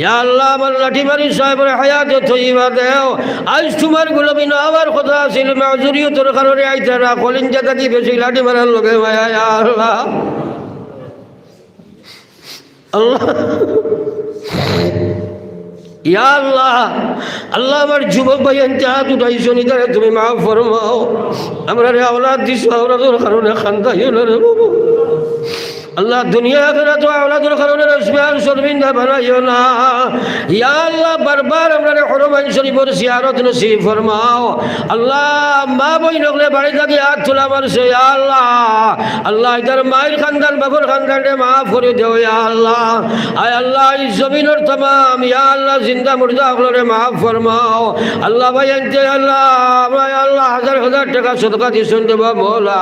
ইয়া আল্লাহ, আমার লাঠিমারি সাহেবরে হায়াতে তৈয়বা দেও। আইজ তোমার গোলামি না অওয়ার কথা আছিল, মাজুরিয়তর কারণে আইতা না, কলিঞ্জা থাকি বেশি লাঠি মারার লগে মায়া, ইয়া আল্লাহ। আল্লাহ, ইয়া আল্লাহ, আল্লাহ, আমার যুবক ভাইয়াইন্তে আত উঠাইছইন, ইতারে তুমি মাফ ফরমাও। আমরারে আওলাদ দিছো, আওলাদর কারণে কান্দাইও না রে বাবা। আল্লাহ, দুনিয়া আখিরাতো আওলাদর কারণে রসবে আর শর্মিন্দা বানাইও না। ইয়া আল্লাহ, বারবার আমরারে হরমাইন শরীফর জিয়ারত নসিব ফরমাও। আল্লাহ, মা বইন অকলে বাড়ি থাকি আত তুলা মারছে, ইয়া আল্লাহ, আল্লাহ, ইতার মাইর খান্দান, বাফর খান্দানরে মাফ করি দেও, ইয়া আল্লাহ। আয় আল্লাহ, এই জমিনর তামাম, ইয়া আল্লাহ, জিন্দা মুর্দা অকলরে মাফ ফরমাও। আল্লাহ, ভাইয়াইন্তে আল্লাহ, আমরা আল্লাহ, হাজার হাজার টেকা সদকা দিছইন রে বা মওলা।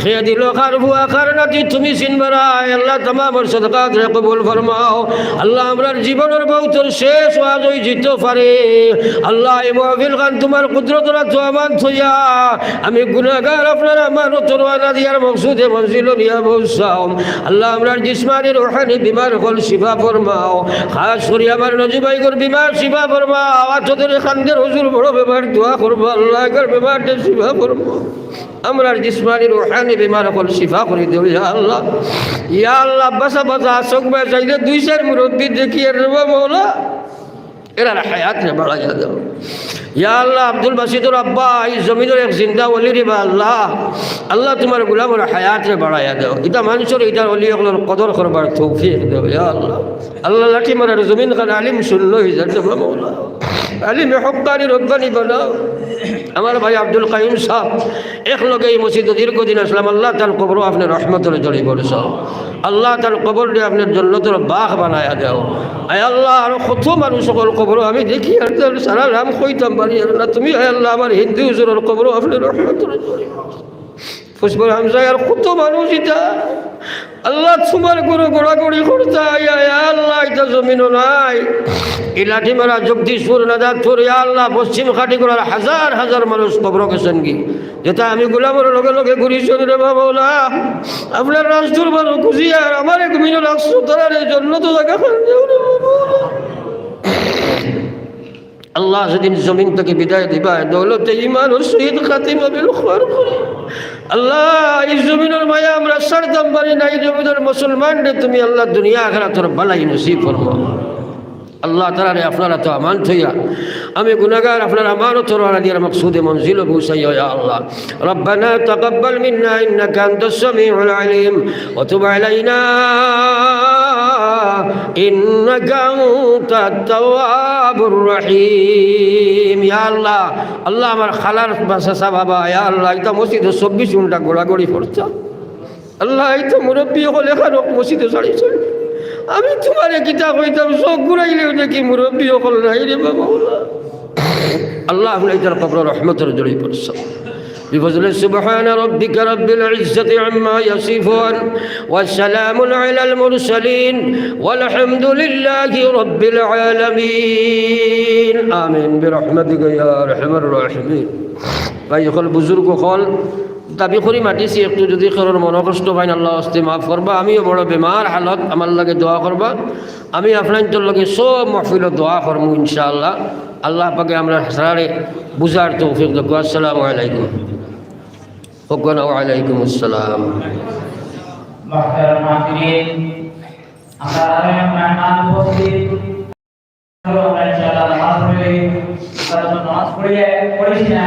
কে দিলো, কার ফুয়া, কার নাতি, তুমি চিনবার আয় আল্লাহ, তামাম সদকাতরে কবুল ফরমাও। আল্লাহ, আমরার জীবনর মউতর শেষ ওয়াজ অইযিতো পারে। আল্লাহ, ই মাহফিল খান তুমার কুদরতর আতো আমান থইয়া আমি গুনাহগার আপনার আমানতো রওয়ানা দিয়ার মকসুদে মঞ্জিলো নিয়া পৌঁছাও। আল্লাহ, আমরার জিসমানি রুহানি বিমার অকল শিফা ফরমাও। খাস করি আমার নজু ভাইগর বিমার শিফা ফরমাও। আতো ধরি কান্দের হুজুর বড় বেমার, দোয়া করবো আল্লাহ, এগর বেমাররে শিফা ফরমাও। আমরার জিসমানি রুহানি বিমার অকল শিফা করি দেও ইয়া আল্লাহ। ইয়া আল্লাহ, বাসা বাসা আসক ভাই চাইলে দুই চাইর মুরব্বি দেখি এর রে মৌলা, এরার হায়াতরে বাড়াইয়া দেও। ইয়া আল্লাহ, আব্দুল বাসিতর আব্বা ই জমিনর এক জিন্দা ওলি রে বা আল্লাহ। আল্লাহ, তুমার গুলামর হায়াতরে বাড়াইয়া দেও। ইতা মানষর ইতার ওলি অকলর কদর করবার তৌফিক দেও ইয়া আল্লাহ। আল্লাহ, লাঠি মারার জমিন খান আলিম শূন্য অইযার রে বা মৌলা। আলিমে হক্কানি রব্বানি বানাও। আমার ভাই আব্দুল কাইয়ুম সাব, একলগে ই মসজিদো দীর্ঘদিন আছলাম, আল্লাহ তান কবরো আপনে রহমতর জড়ি বরসাও। আল্লাহ তান কবররে আপনে জন্নতর বাগ বানাইয়া দেও। আয় আল্লাহ, আরো কত মানুষ অকল কবরো আমি দেখি আর তান সারা নাম কইতাম পারি আর না। তুমি আয় আল্লাহ আমার হিন্দু হুজুরর কবরো আপনে রহমতর জড়ি বরসাও। ফুসফুস হামজা আর কত মানুষ ইতা আল্লাহ তুমার ঘরো ঘোরাঘুরি করতা, ইয়া, ইয়া আল্লাহ, ইতা জমিনো নাই। ই লাঠিমারা, জগদীশপুর, নাজাতপুর, ইয়া আল্লাহ, পশ্চিম খাটিগুড়ার হাজার হাজার মানুষ কবরো গেছইন গি। যেতা আমি গুলামর লগে লগে ঘুরিছি রে বা মৌলা, আপনার রাজদরবারো খুশি আর আমার এক মিনিট রাখছো, তারারে জন্নতো জাগা খান দেও রে বা মৌলা। আল্লাহ যেদিন জমিন থাকি বিদায় দিবা, দৌলতে ইমান ও শহীদ খাতিমা বিল খৈর করি। আল্লাহ, ই জমিনর মায়া আমরা ছাড়তাম পারি না, ই জমিনর মুসলমানরে তুমি আল্লাহ দুনিয়া আখিরাতর ভালাই নসিব ফরমাও। আল্লাহ, তারারে আপনার আতো আমান থইয়া আমি গুনাহগার আপনার আমানতো রওয়ানা দিয়ার মকসুদে মঞ্জিলো পৌঁছাইও ইয়া আল্লাহ। ربنا تقبل منا إنك أنت السميع العليم وتب علينا إنك أنت التواب الرحيم। ইয়া আল্লাহ, আল্লাহ আমার খালার চাচা বাবা, ইয়া আল্লাহ, ইতা মসজিদো চব্বিশ ঘন্টা ঘোরাঘুরি করতা। আল্লাহ, ইতা মুরব্বি অকল এখানো মসজিদো ছাড়িছইন। আমি তুমারে কিতা কইতাম, চউখ ঘুরাইলেও দেখি মুরব্বি অকল নাই রে বা মৌলা। আল্লাহ, আপনে ইতার কবরো রহমতর জড়ি বরসাও। بفضل سبحان ربك رب العزة عما يصفون وسلام على المرسلين والحمد لله رب العالمين آمين برحمتك يا أرحم الراحمين। ভাই অকল, বুজুর্গ অকল, দাবি করি মাতিছি, একটু যদি কেউর মনো কষ্ট পাইন আল্লাহ ওয়াস্তে মাফ করবা। আমিও বড় বেমার হালত, আমার লাগি দোয়া করবা। আমি আপনাইন্তর লাগি সব মাহফিলো দোয়া করমু ইনশাআল্লাহ। আল্লাহ পাকে আমরার সারারে বুঝার তৌফিক দেউক। আসসালামু আলাইকুম। ওয়ালাইকুম আসসালাম। মুহতারাম হাজিরিন, আমরা আরো এক মেহমান উপস্থিত। আমরা ইনশাআল্লাহ নামাজ পড়ি, আমরা যখন নামাজ পড়ি, পড়ি না,